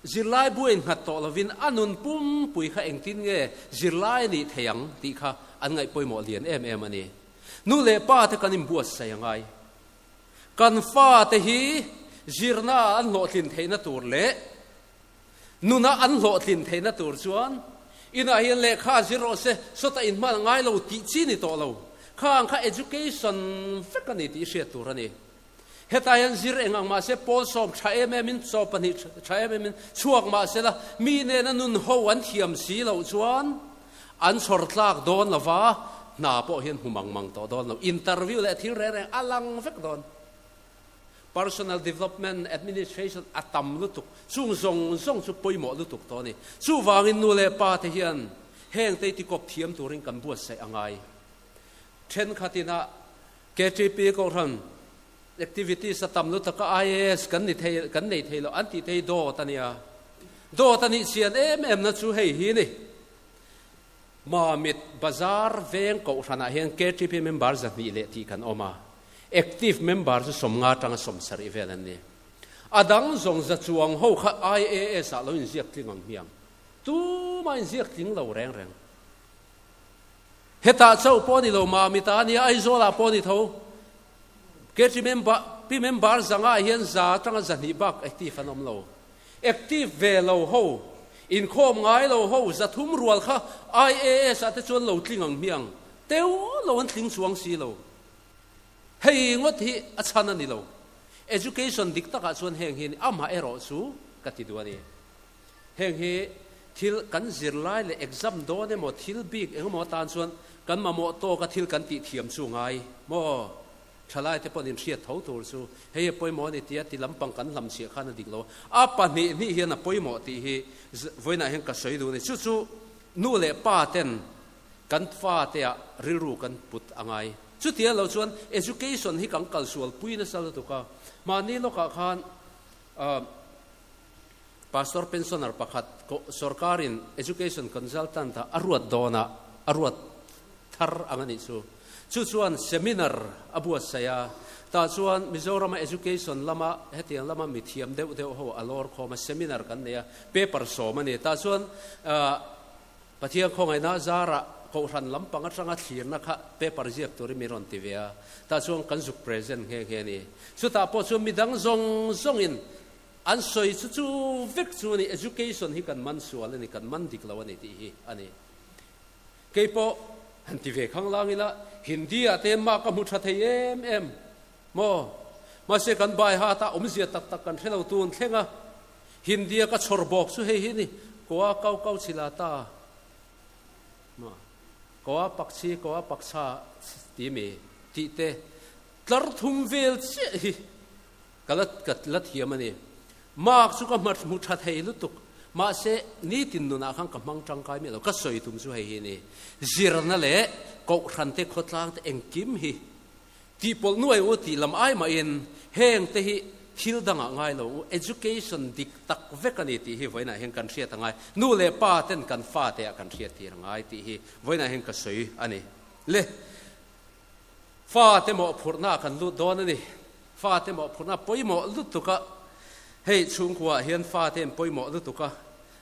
zirlai buai nghat tawh lovin a nun pumpui kha engtin nge zirlai a nih thei ang tih kha an ngaih pawimawh lian em em a ni. Nu leh pa te kan inbuatsaih a ngai. Kan fate hi zirna an hlawhtlin theihna tur leh Nuna an hlawhtlin theihna tur chuan inah hian lehkha zir rawh se, sawta inhman ngai lo tih chi ni tawh lo. Kha ang kha education vek a ni tih hriat tur a ni. Hetah hian zir eng ang mah se, pawl sawm tha em em in, chaw pahnih tha em em in chhuak mah se la, mi nena nun ho an thiam si loh chuan an chhawr tlak dawn lo va, hna pawh hian hmu mang mang tawh dawn lo. Interview leh thil reng reng a lang vek dawn. Personal development administration a tam lutuk, chung zawng zawng chu pawimawh lutuk tawh a ni. Chuvangin nu leh pa te hian heng te hi tikawp thiam turin kan buatsaih a ngai. Thenkhatin a KTP Kohhran activities a tam lutuk a, IAS kan ni thei, kan nei thei lo an tih te hi dawt a nia. Dawt a nih chian em em na chu hei hi a ni. Mamit Bazar veng Kohhranah hian KTP member 200 leh tih kan awm a. Active member chu 50 atanga 70 vel an ni. A dang zawng za chuang ho kha IAS ah lo inziak tling ang hmiang. Tumah inziak tling lo reng reng. Hetah chauh pawh a ni lo, Mamit ah a ni a, Aizawl ah pawh a ni tho. KTP member 500 ah hian 100 atanga 200 bak active an awm lo. Active ve lo ho, inkhawm ngai lo ho 300 rual kha IAS ah te chuan lo tling ang hmiang. Teu lo an tling chuang si lo. Hei ngawt hi a chhan a ni lo. Education dik takah chuan heng hi a ni. Amaherawh chu ka ti duh a ni. Heng hi thil kan zirlai leh exam dawn emaw thil bik eng emaw atan chuan kan mamawh tawka thil kan tih thiam chu ngai maw? Thalai te pawhin inhriat tho tur chu hei a pawimawh a ni tia ti lampang kan hlamchhiah khan a dik lo. A pahnih hnih hian a pawimawh tih hi vawiinah hian ka sawi duh a ni. Chu chu nu leh pa ten kan fate ah rilru kan put a ngai. Chutia lo chuan education hi kan kalsual pui nasa lutuk a. Mahni lawkah khan Pastor pensioner pakhat sorkarin education consultant ah a ruat dawn a, a ruat thar ang a nih chu. Chu chuan seminar a buatsaih a, tah chuan Mizorama education lama hetiang lama mithiam deuh deuh ho a lawr khawm a, seminar kan nei a, paper sawm a ni. Tah chuan Pathian khawngaihna zarah Kohhran lampang atanga thlirna kha paper ziak turin min rawn ti ve a, tah chuan kan zuk present nghe nghe a ni. Chutah pawh chuan midang zawng zawngin an sawi chu chu vek chu a ni, education hi kan man sual a ni, kan man dik lo a ni tih hi a ni. Kei pawh han ti ve khang lang ila, Hindi ah te mah ka hmu tha thei em em maw? Mahse kan bai hat ah awmzia tak tak kan hre lo tun thleng a. Hindia ka chhawr bawk chu hei hi ni, Koa kau kau chila ta ma, Koa pakchi koa pakcha ti mi tih te tlar thum vel chiah hi ka la ka la thiam a ni. Mark chu ka hma hmu tha thei lutuk, mahse nitin nunah khan ka hmang tangkai miah lo, ka sawi tum chu hei hi ni, zirna leh kohhran te khawtlang te engkim hi. Tih pawlh nuai u tih lam ai mahin heng te hi thil dangah ngai lo u, education dik tak vek a ni tih hi vawiinah hian kan hriat a ngai. Nu leh pa ten kan fate ah kan hriat tir a ngai tih hi vawiinah hian ka sawi a ni. Le, fate mawhphurhna ah kan lut dawn a ni. Fate mawhphurhna pawimawh lutuk a, hei chhungkua ah hian fate an pawimawh lutuk a,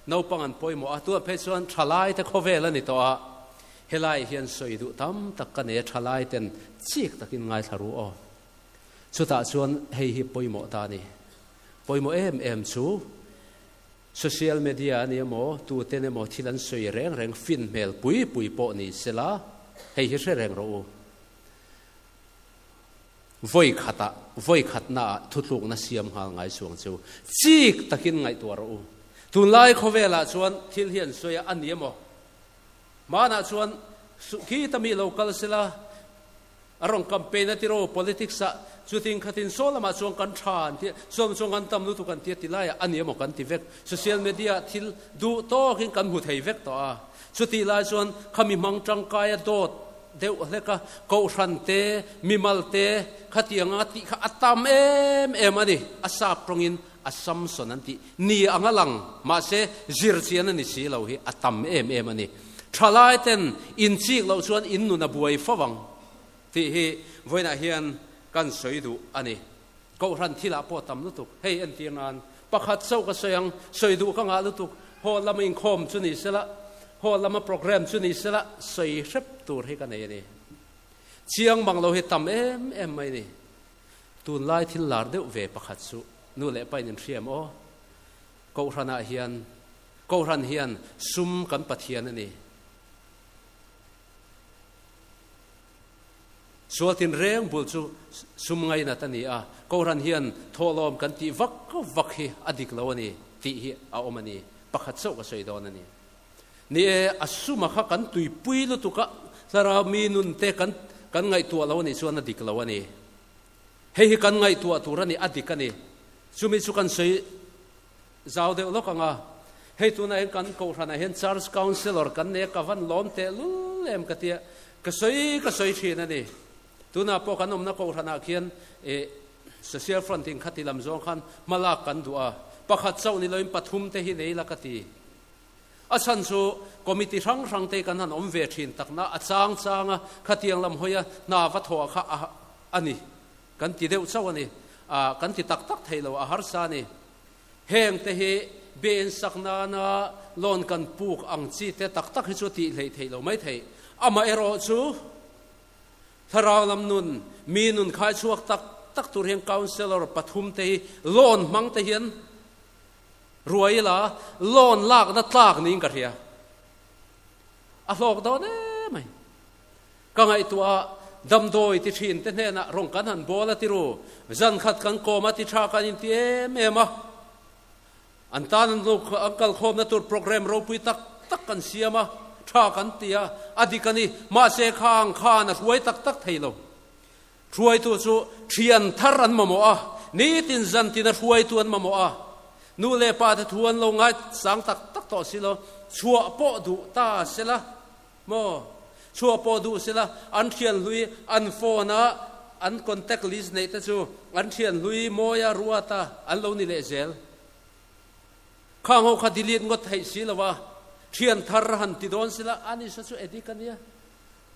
naupang an pawimawh a, tunah phei chuan thalai te khawvel a ni tawh a, helai hian sawi duh tam tak ka nei a, thalai ten chik takin ngaithla ru aw. Chutah chuan hei hi pawimawh ta a ni. Pawimawh em em chu social media a ni emaw, tuten emaw thil an sawi reng reng fin hmel pui pui pawh ni sela, hei hi hre reng rawh u. Vawi khatah, vawi khatnaah thutlukna siam nghal ngai chuang chu chik takin ngaihtuah rawh u. Tunlai khawvelah chuan thil hi an sawi a, a ni emaw? Hmanah chuan khi ta mi lo kal sela, a rawn campaign a ti ro, politics ah chutin khatin saw lamah chuan kan tha an ti, saw lamah chuan kan tam lutuk an ti a ti laiah a ni emaw kan ti vek. Social media ah thil duh tawkin kan hmu thei vek tawh a. Chutih lai chuan khami hmang tangkaia dawt deuh hlek a, kohhran te, mimal te khatianga tih kha a tam em em a ni. A sap tawngin a Samson an tih ni ang a lang, mahse zir chian a ni si lo hi a tam em em a ni. Thalai ten inchik loh chuan in nun a buai fo ang tih hi vawiinah hian kan sawi duh a ni. Kohhran thilah pawh tam lutuk, hei entir nan pakhat chauh ka sawi ang, sawi duh ka ngah lutuk, haw lama inkhawm chu ni sela, haw lama program chu ni sela, sawi hrep tur hi ka nei a ni. Chiang mang lo hi tam em em mai ni. Tunlai thil lar deuh ve pakhat chu nu leh pa in inhriam aw, Kohhranah hian, Kohhran hian sum kan Pathian a ni. Sual tinreng bul chu sum ngainat a ni a, Kohhran hian thawhlawm kan tih vak vak hi a dik lo a ni tih hi a awm a ni. Pakhat chauh ka sawi dawn a ni. Ni e, a suma kha kan tuipui lutuk a, thlarau mi nun te kan kan ngaihtuah lo a nih chuan a dik lo a ni. Hei hi kan ngaihtuah tur a ni, a dik a ni. Chumi chu kan sawi zau deuh lawk ang a. Hei tunah hian kan Kohhranah hian Church Councillor kan nei a, ka van lawm teh lul em ka tia, ka sawi ka sawi thin a ni. Tunah pawh kan awmna Kohhranah khian ih Social Front in khati lam zawng khan hma lak kan duh a, pakhat chauh ni loin pathum te hi nei la ka ti. A chhan chu committee hrang hrang te kan han awm ve thin takna a chang chang a, khatiang lam hawi a hna va thawh kha a a ni. Kan ti deuh chauh a ni. Ah kan ti tak tak thei lo, a harsa a ni. Heng te hi biain sak nana loan kan puk ang chi te tak tak hi chu tih hleih theih lo mai thei. Amaherawh chu thlarau lam nun, mi nun khai chhuak tak tak tur hian councellor pathum te hi loan hmang te hian ruai ila loan lakna tlak niin ka hria. A hlawk dawn em mai. Ka ngaihtuah a, damdawi ti thin te hnenah rawn kan han bawl a ti ru, zan khat kan kawm a ti tha kan inti em em a, an tan an lo an kal khawmna tur programme ropui tak tak kan siam a, tha kan ti a, a dik a ni, mahse khang khan a hruai tak tak thei lo. Hruaitu chu thian thar an mamawh a, nitin zan tina hruaitu an mamawh a, nu leh pa te thu an lo ngai sang tak tak tawh si lo, chhuah pawh duh ta sela, Maw? Chhuah pawh duh sela, an thian hlui an phone a an contact list neih te chu an thian hlui Mawia, Ruata an lo ni leh zel. Khang ho kha delete ngawt theih si lo a, thian thar han ti dawn sela, a ni sa chu addict a nia.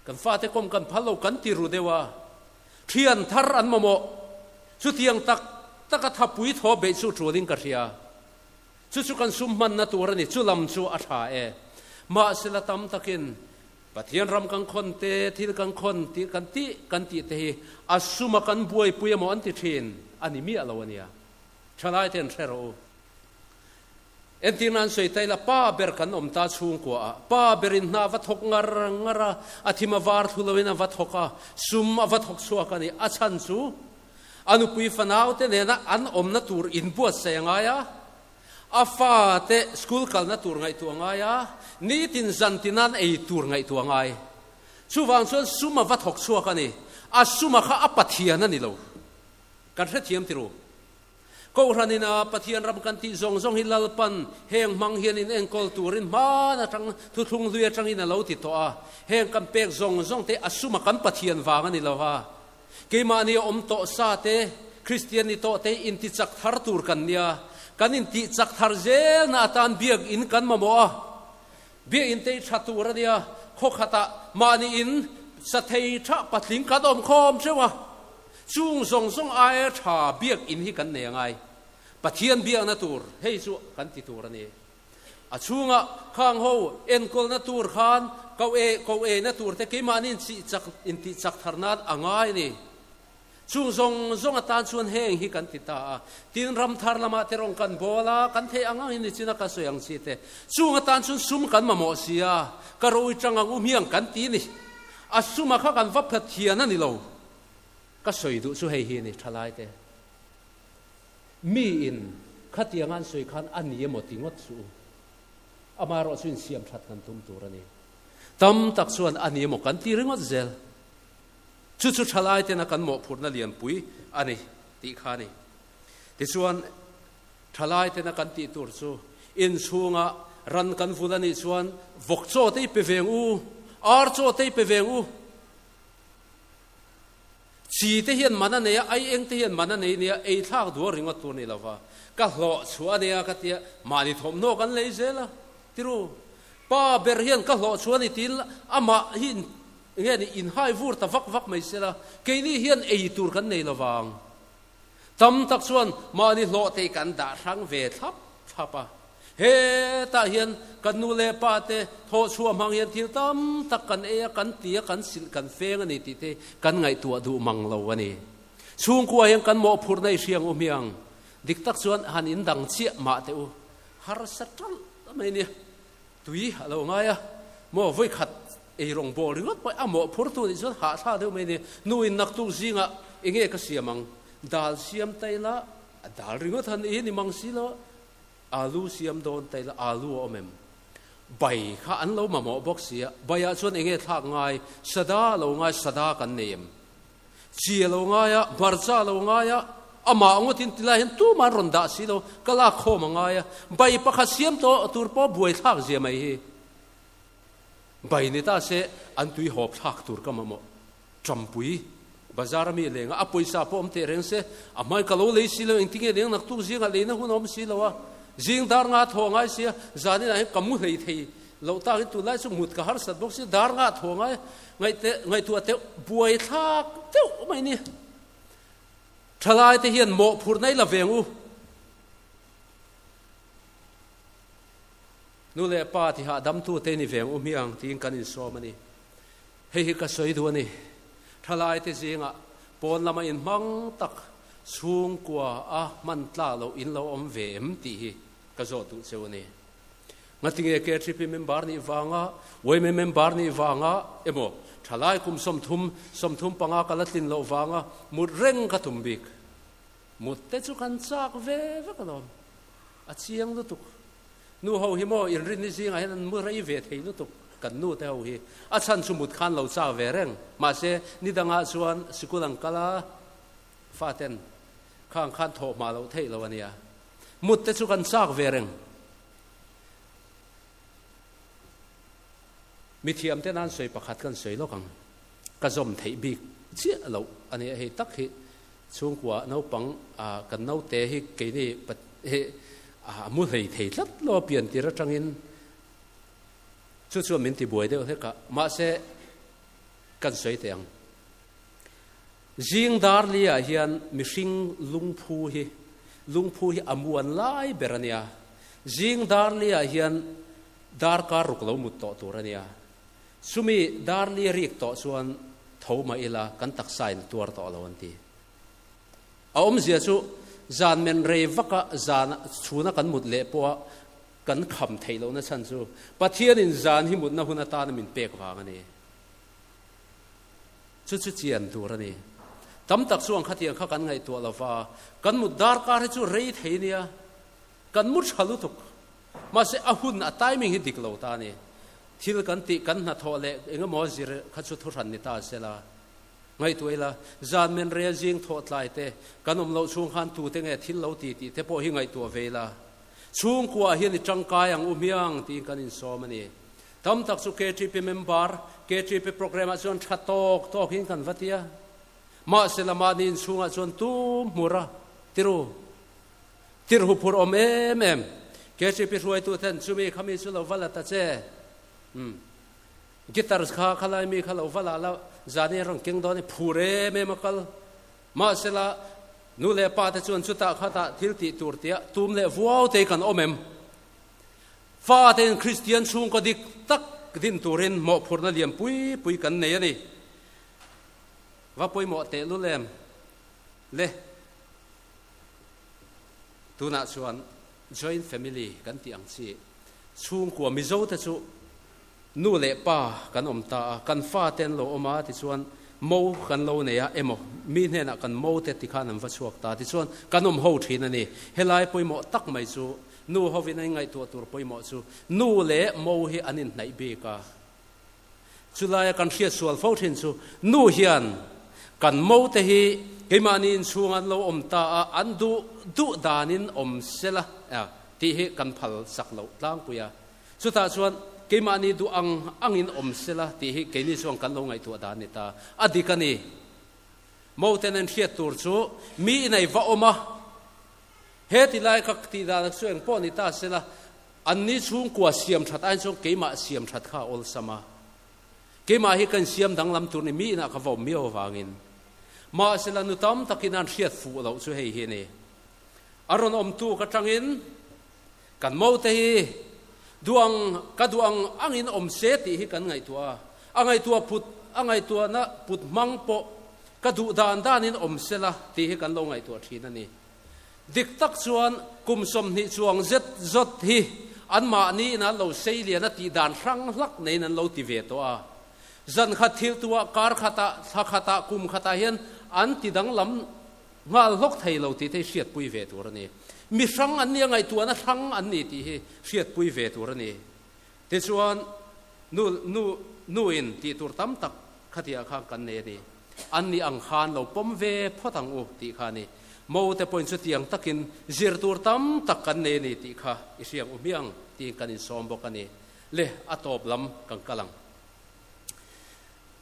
Kan fate kawm kan phal lo kan ti ru deuh a. Thian thar an mamawh. Chutiang tak taka thapui thaw beih chu tulin ka hria. Chu chu kan sum hmanna tur a ni, chu lam chu a tha e. Mahsela tam takin Pathian ram kan khawn te, thil kan khawn tih kan tih kan tih te hi a suma kan buaipui emaw an ti thin a ni miah lo a nia. Thalai te an hre rawh u. Entirna an sawi ta ila, pa ber kan awm ta chhungkua ah, pa berin hna a va thawk ngar ngar a, a thim a var thlu loin a va thawk a, sum a va thawk chhuak a ni. A chhan chu A nupui fanaute nena an awmna tur inbuatsaih a ngai a, a fate school kalna tur ngaihtuah a ngai a, nitin zantin an ei tur ngaihtuah a ngai. Chuvang chuan sum a va thawk chhuak a ni. A suma kha a Pathian a ni lo. Kan hrethiam ti ru. Kohhran ina Pathian ram kan tih zawng zawng hi Lalpan heng hmang hian in enkawl turin hman atang thuthlung hlui atangin a lo ti tawh a. Heng kan pek zawng zawng te a suma kan Pathian vang a ni lo va. Keimahni a awm tawh sa te, Kristian ni tawh te inti chak thar tur kan nia. Kan intih chak thar zelna atan biakinn kan mamawh a. Biakinn te hi tha tur a nia. Khaw khatah mahni in sa thei tha patling kan awm khawm theuh a. Chung zawng zawng aia tha biakinn hi kan nei a ngai. Pathian biakna tur hei chu kan ti tur a ni. A chhunga khang ho enkawlna tur khan ko e ko eina tur te keimahni inchih chak intih chak thar nan a ngai a ni. Chung zawng zawng atan chuan heng hi kan ti ta a. Tin, ram thar lamah te rawng kan bawl a, kan theih ang ang in nichina ka sawi ang chi te. Chung atan chuan sum kan mamawh si a, ka ro i tang ang u hmiang kan ti ni. A suma kha kan va phat thian a ni lo. Ka sawi duh chu hei hi a ni, thalai te. Mi in khatiang an sawi khan a ni emaw ti ngawt suh u. Amaherawh chu insiam that kan tum tur a ni. Tam tak chuan a ni emaw kan ti ringawt zel. Chu chu thalai tena kan mawhphurhna lianpui a ni tih kha a ni. Tichuan, thalai tena kan tih tur chu inchhunga ran kan vul a nih chuan vawk chaw te i pe veng u, ar chaw te i pe veng u. Chi te hian man a nei a, ai eng te hian man a nei nia, ei thlak dual ringawt tur ni lova, ka hlawh chhuah a nia ka tia, mahni thawmhnaw kan lei zel a, tiru. Pa ber hian ka hlawh chhuah a ni tiin amah hi nge ni inhai vur ta vak vak mai sela, keini hian ei tur kan nei lovang. Tam tak chuan mahni hlawh te kan dah hrang ve thlap thlap a. Hetah hian kan nu leh pa te thawhchhuah hmang hian thil tam tak kan ei a, kan ti a, kan silh, kan feng a ni tih te kan ngaihtuah duh mang lo a ni. Chhungkua hian kan mawhphurhna i hriang u hmiang. Dik tak chuan han indang chiah mah teh u. Harsa ṭalh mai nia. Tui a lo ngai a, maw vawikhat ei rawng bawl ringawt pawh a mawhphurtu nih chuan hahthlak deuh mai a ni. Nu in naktuk zingah enge ka siam ang? Dal siam ta ila, a dal ringawt han i ni mang si lo. Alu siam dawn ta ila alu a awm em? Bai kha an lo mamawh bawk si a, baiah chuan enge thlak ngai? Sada a lo ngai, sada kan nei em? Chi a lo ngai a, hmarcha a lo ngai a, amah ngawtin ti lai hian tumah an rawn dah si lo, ka lak khawm a ngai a, bai pakhat siam tawh tur pawh buai thlak zia mai hi. Bai ni ta se an tui hawp thlak tur ka mamawh. Tampui bazar a mi leng a, a pawisa pawh awm teh reng se, a hmai ka lo lei si lo, engtinge leng naktuk zingah leina hun a awm si lo a, zing dar nga thaw a ngai si a, zaninah hian ka mu hlei thei loh takin tunlai chu mut ka harsat bawk si, dar nga thaw a ngai ngaihte ngaihtuah teuh buai thlak deuh mai ni. Thalai te hian mawhphurhna i la veng u. Nu leh pa tihah damtute ni veng u hmiang tiin kan insawm a ni. Hei hi ka sawi duh a ni. Thalaite zingah pawn lama inhmang tak chhungkua a hman tla loh in lo awm ve em tih hi ka zawh duh cheu a ni. Ngatinge KTP member nih vanga, yma member nih vanga emaw thalai kum 30, 35 ka la tlin loh vanga mut reng ka tum bik. Mut te chu kan chak ve vek alawm. A chiang lutuk. Nu ho hi maw inrinni zingah hian an mu rei ve thei lutuk kan nu te ho hi. A chhan chu mut khan lo chak ve reng. Mahse, ni dangah chuan sikul an kal a, faten khang khan thawh hma loh theih lo a nia. Mut te chu kan chak ve reng. Mithiam te nan sawi pakhat kan sawi lawk ang. Ka zawm theih bik chiah loh a nia hei tak hi. Chhungkua naupang kan naute hi keini hi a mu hlei thei tlat lo a pian tir atangin chu chuan min ti buai deuh hlek a, mahse kan sawi teh ang. Zing dar liah hian mihring lungphu hi lungphu hi a muan lai ber a nia. Zing dar liah hian darkar ruk lo mut tawh tur a nia. Chumi dar li rik tawh chuan tho mah ila kan taksa in tuar tawh lo an ti. A awmzia chu zan men rei vaka zan chhuna kan mut leh pawha kan kham theih lohna chhan chu Pathianin zan hi mutna hun atana min pek vang a ni. Chu chu chian tur a ni. Tam tak chuan khatiang kha kan ngaihtuah lova, kan mut darkar hi chu rei thei nia, kan mu tha lutuk. Mahse a hun a timing hi dik lo ta a ni. Thil kan tih kan hnathawh leh eng emaw zir kha chu thuhran ni ta sela. Ngaihtuah ila, zan men rel zing thawh tlai te, kan awm loh chhung khan tute nge thil lo ti tih te pawh hi ngaihtuah ve ila. Chhungkuaah hian i tangkai ang u hmiang tiin kan insawm a ni. Tam tak chu KTP member, KTP programme ah chuan tha tawk tawkin kan va ti a. Mahsela mahni inchhungah chuan tum hmur a tiru tirhu phur awm em em. KTP hruaitu ten chumi khami chu lo va la ta che. Umm. Guitar kha khalai mi kha lo va la la zani a rawn keng dawn i phur em em a kal. Mahsela nu leh pa te chuan chutah khatah thil tih tur tia tum leh vuau te kan awm em? Fa tein Kristian chhungkaw dik tak din turin mawhphurhna lian pui pui kan nei a ni. Va pawimawh teh lul em le? Tunah chuan joint family kan tih ang chi chhungkua Mizo te chu nu leh pa kan awm ta a, kan fa te an lo awm a tichuan mo kan lo nei a emaw mi hnenah kan mo te tikhan an va chhuak ta tichuan kan awm ho thin a ni. Helai pawimawh tak mai chu nu hovin an ingaihtuah tur pawimawh chu nu leh mo hi an inhnaih bik a. Chulaia kan hriat sual fo thin chu nu hian kan mo te hi keimahni inchhung an lo awm ta a, an duh duh danin awm sela tih hi kan phal sak loh tlangpui a. Chutah chuan keimahni duh ang angin awm sela tih hi keini chuan kan lo ngaihtuah dan ni ta. A dik a ni. Mo ten an hriat tur chu mi inei va awm a, he ti lai ka tih dan chu engpawh ni ta sela, Anni chhungkua siam that aiin chuan keimah siam that kha a awlsam a. Keimah hi ka insiam danglam tur ni mi inah ka va awm miau avangin. Mahsela nu tam takin an hriat fuh loh chu hei hi a ni. A rawn awmtu ka tangin kan mote hi duh ang ka duh ang angin awm se tih hi kan ngaihtuah a. A ngaihtuah put a ngaihtuahna put hmang pawh ka duh dan danin awm sela tih hi kan lo ngaihtuah thin a ni. Dik tak chuan kum 20 chuang zet zawt hi anmahni in an lo sei lian a tih dan hrang hlak neiin an lo ti ve tawh a. Zan khat thil tuah kar khatah, thla khatah, kum khatah hian an ti danglam nghal hlawk thei lo tih te hi hriatpui ve tur a ni. Mi hrang an nia ngaihtuahna hrang an ni tih hi hriatpui ve tur a ni. Tichuan nu nu nuin tih tur tam tak khatiah khan kan nei a ni. An nih ang khan lo pawm ve phawt ang u tih kha a ni. Mo te pawhin chutiang takin zir tur tam tak kan nei a ni tih kha i hriang u hmiang tiin kan insawm bawk a ni. Le, a tawp lam kan kal ang.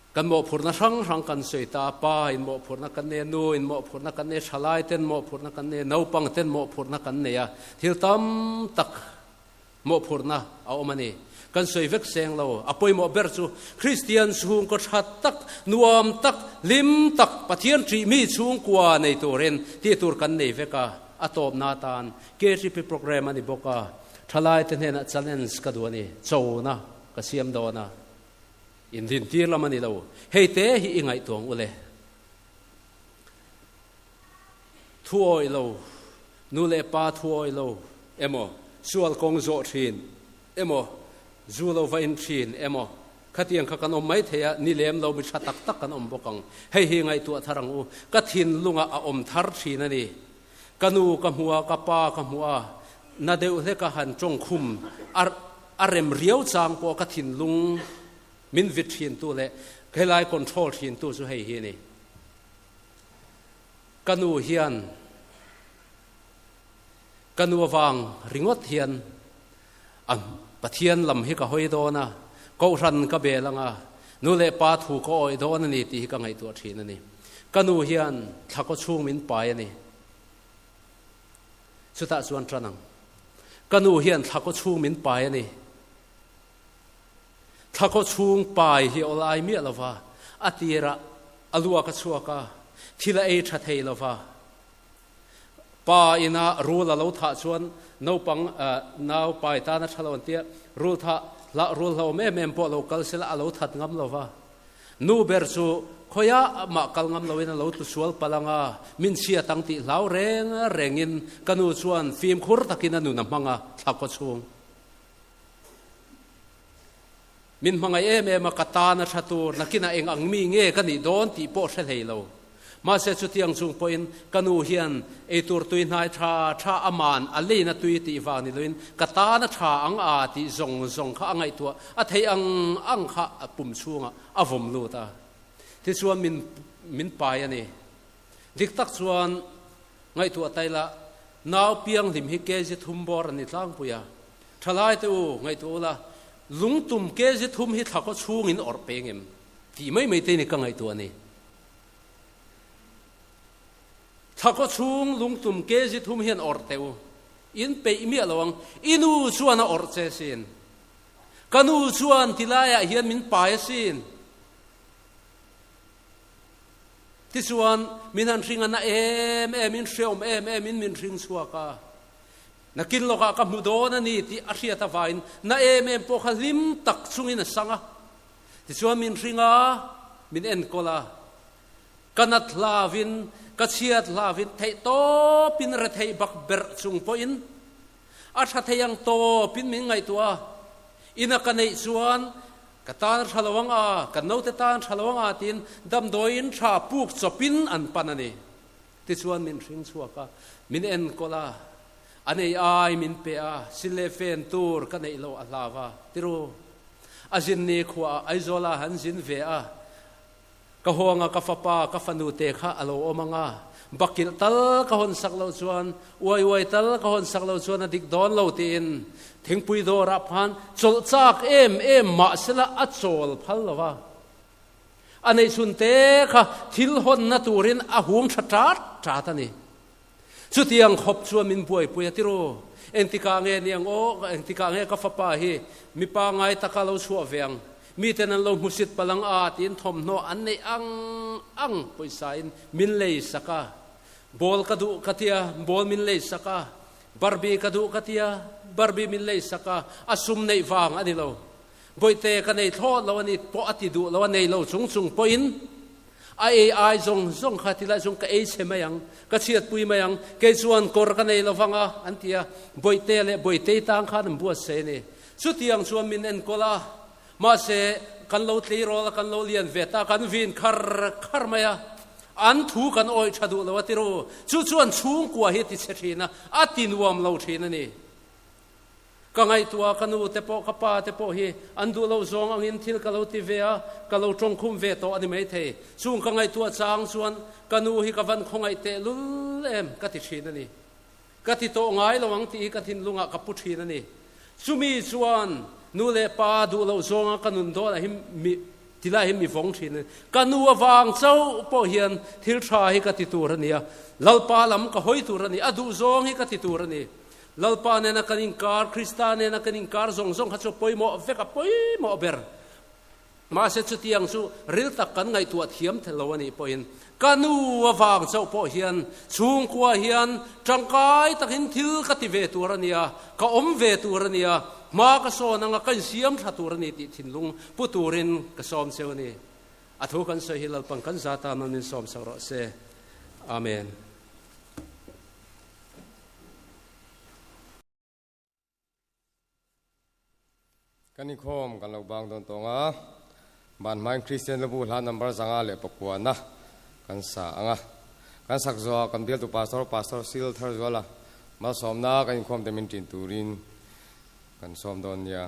Kan mawhphurhna hrang hrang kan sawi ta a, pa in mawhphurhna kan nei a, nu in mawhphurhna kan nei a, thalai ten mawhphurhna kan nei a, naupang ten mawhphurhna kan nei a, thil tam tak Mawhphurhna a awm a ni. Kan sawi vek seng lo. A pawimawh ber chu Kristian chhungkaw tha tak, nuam tak, hlim tak, Pathian ṭih mi chhungkua nei turin tih tur kan nei vek a. A tawpna atan KTP programme a ni bawk a, thalaite hnenah challenge ka duh a ni. Chona ka siam dawn a, indintir lam a ni lo. Hei te hi i ngaihtuah ang u le. Thu awih lo, nu leh pa thu awih lo emaw, sual kawng zawh thin emaw, zu lo va in thin emaw, khatiang kha kan awm mai thei a, ni lem lo mi tha tak tak kan awm bawk ang. Hei hi ngaihtuah thar ang u, ka thinlungah a awm thar thin a ni. Ka nu ka hmu a, ka pa ka hmu a, na deuh hleka han tawng khum a a rem riau chang pawh ka thinlung min vit thintu leh helai control thintu chu hei hi a ni. Ka nu hian ka nu avang ringawt hian a Pathian lam hi ka hawi dawn a, Kohhran ka bel ang a, nu leh pa thu ka awih dawn a ni tih hi ka ngaihtuah thin a ni. Ka nu hian thla kaw chhung min pai a ni. Chutah chuan tan ang. Ka nu hian thla kaw chhung min pai a ni. Thla kaw chhung pai hi awlai miah lo va, a tirah a luak a chhuak a, thil a ei tha thei lo va. Pa ina rul a lo thah chuan naupang nau pai tan a tha lo an tia, rul thah hlah rul hlauhawm em em pawh lo kal sela a lo that ngam lo va. Nu ber chu khawiah mah kal ngam loin a lo tlu sual palh ang a, min chhiat ang tih hlau reng rengin ka nu chuan fimkhur takin a nun a hmang a, thla kaw chhung. Min hmangaih em em a, ka tan a tha tur, nakinah eng ang mi nge ka nih dawn tih pawh hre hlei lo. Mahse chutiang chung pawhin ka nu hian eitur tui hnai tha tha a man a leina tui tih vang ni loin ka tan a tha ang a tih zawng zawng kha a ngaihtuah a theih ang ang kha a pum chhungah a vawm lut a. Tichuan min min pai a ni. Dik tak chuan ngaihtuah taila nau pianghlim hi kg thum bawr a ni tlangpui a. Thalai te u, ngaihtuah ula, lungtum kg thum hi thla khaw chhungin awrh peng em? Tih mai mai te ni ka ngaihtuah a ni. Thla kaw chhung lungtum kg thum hian awrh teh u. In peih miah lo ang. I nu chuan a awrh che sin. Ka nu chuan ti laiah hian min pai asin. Tichuan, min han hring a na em em in, hreawm em em in min hring chhuak a. Nakin lawkah ka hmu dawn a ni tih a hriat avain na em em pawh kha hlim tak chungin a sang a. Tichuan min hring a, min enkawl a. Ka nat hlavin, ka chhiat hlavin, theih tawpin retheih bak berh chung pawhin a tha thei ang tawpin min ngaihtuah a. Ina ka neih chuan ka tan a tha lo ang a, ka naute tan a tha lo ang a tiin damdawiin tha puk chawpin an pan a ni. Tichuan min hring chhuak a, min enkawl a, a nei ai min pe a, sil leh fen tur ka neih loh a hlau a, tiru. A zin ni khuaah Aizawla han zin ve a, Ka huanga ka fapa, ka fanu te kha a lo awm ang a, bakilh tal ka hawn sak loh chuan, uai uai tal ka hawn sak loh chuan a dik dawn lo tiin thingpui dawrah phan chawlh chak em em mahsela a chawl phal lo va. A neihchhun te kha thil hawnna turin a hum tha tat tat a ni. Chutiang khawp chuan min buaipui a tiru. Engtikah nge ni ang aw, engtikah nge ka fapa hi mipa ngai taka lo chhuah ve ang, miten an lo hmusit palh ang a tiin thawmhnaw an neih ang ang pawisa in min lei sak a. Ball ka duh ka tia, ball min lei sak a. Barbie ka duh ka tia, Barbie min lei sak a. A sum neih vang a ni lo. Bawihte ka nei thlawt lo a ni pawh a ti duh lo a, nei lo chung chung pawhin A ei ai zawng zawng kha ti lai chuan ka ei chhe mai ang, ka chhiatpui mai ang, kei chuan kawr ka nei lo vang a, an ti a. Bawihte leh Bawitei tang khan an buatsaih a ni. Chutiang chuan min enkawl a, mahse kan lo tleirawl a, kan lo lian ve ta, kan vin khar khar mai a, an thu kan awih tha duh lo a ti ru. Chu chuan chhungkua hi a ti chhe thin a, a ti nuam lo thin a ni. Ka ngaihtuah ka nu te pawh ka pa te pawh hi an duh loh zawng angin thil ka lo ti ve a, ka lo tawngkhum ve tawh a ni maithei. Chung ka ngaihtuah chang chuan ka nu hi ka van khawngaih tehlul em ka ti thin a ni. Ka ti tawh ngai lo ang tih hi ka thinlungah ka pu thin a ni. Chumi chuan nu leh pa duh loh zawnga ka nun dawnah hi mi ti lai hi mi vawng thin a ni. Ka nu avang chauh pawh hian thil tha hi ka ti tur a ni a, Lalpa lam ka hawi tur a ni, a duh zawng hi ka ti tur a ni. Lalpa nena kan inkar, Krista nena kan inkar zawng zawng kha chu pawimawh vek a pawimawh ber. Mahse chutiang chu ril tak kan ngaihtuah thiam thel lo a nih pawhin ka nu avang chauh pawh hian chhungkua hian tangkai takin thil ka ti ve tur a nia, ka awm ve tur a nia, hma ka sawn anga ka insiam tha tur a ni tih thinlung pu turin ka sawm cheu a ni. A thu kan sawi hi Lalpan kan za tan an insawm sak rawh se. Amen. Kan inkhawm kan lo bang dawn tawng a, ban hmain Kristian Labu hla number 509 na kan sa ang a. Kan sak zawh kan bialtu Pastor, Pastor Sil Tharzuala malsawmna kan inkhawm te min ṭin turin kan sawm dawn nia.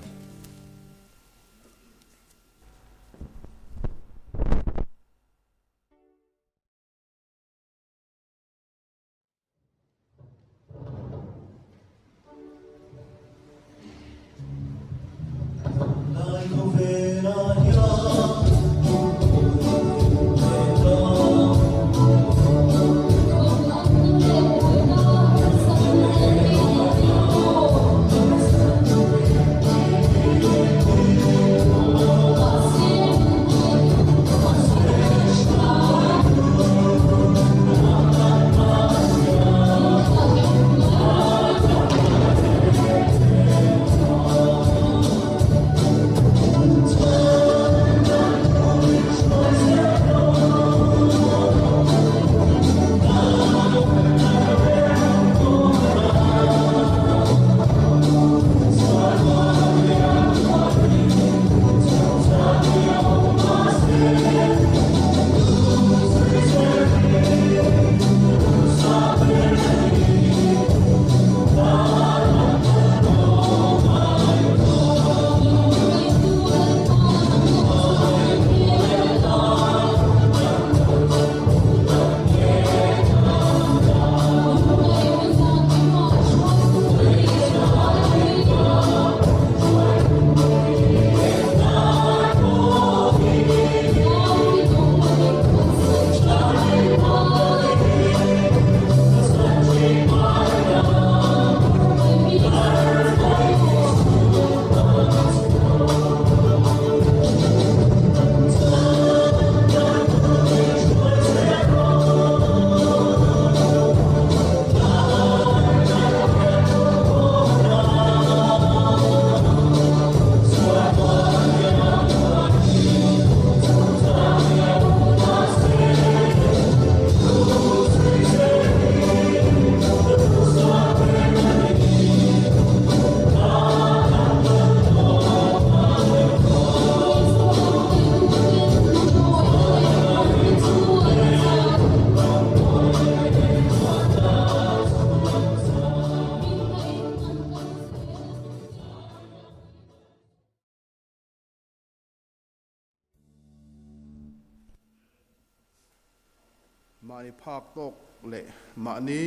Mahni phak tawk leh mahni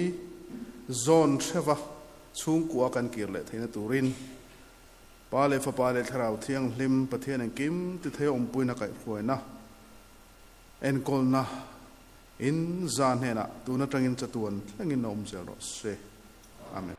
zawn hreva chhungkua kan kir leh theihna turin Pa leh Fapa leh Thlarau Thianghlim Pathian engkim ti thei awmpuina kaihhruaina enkawlna in za hnenah tun atangin chatuan thlengin a awm zel rawh se. Amen.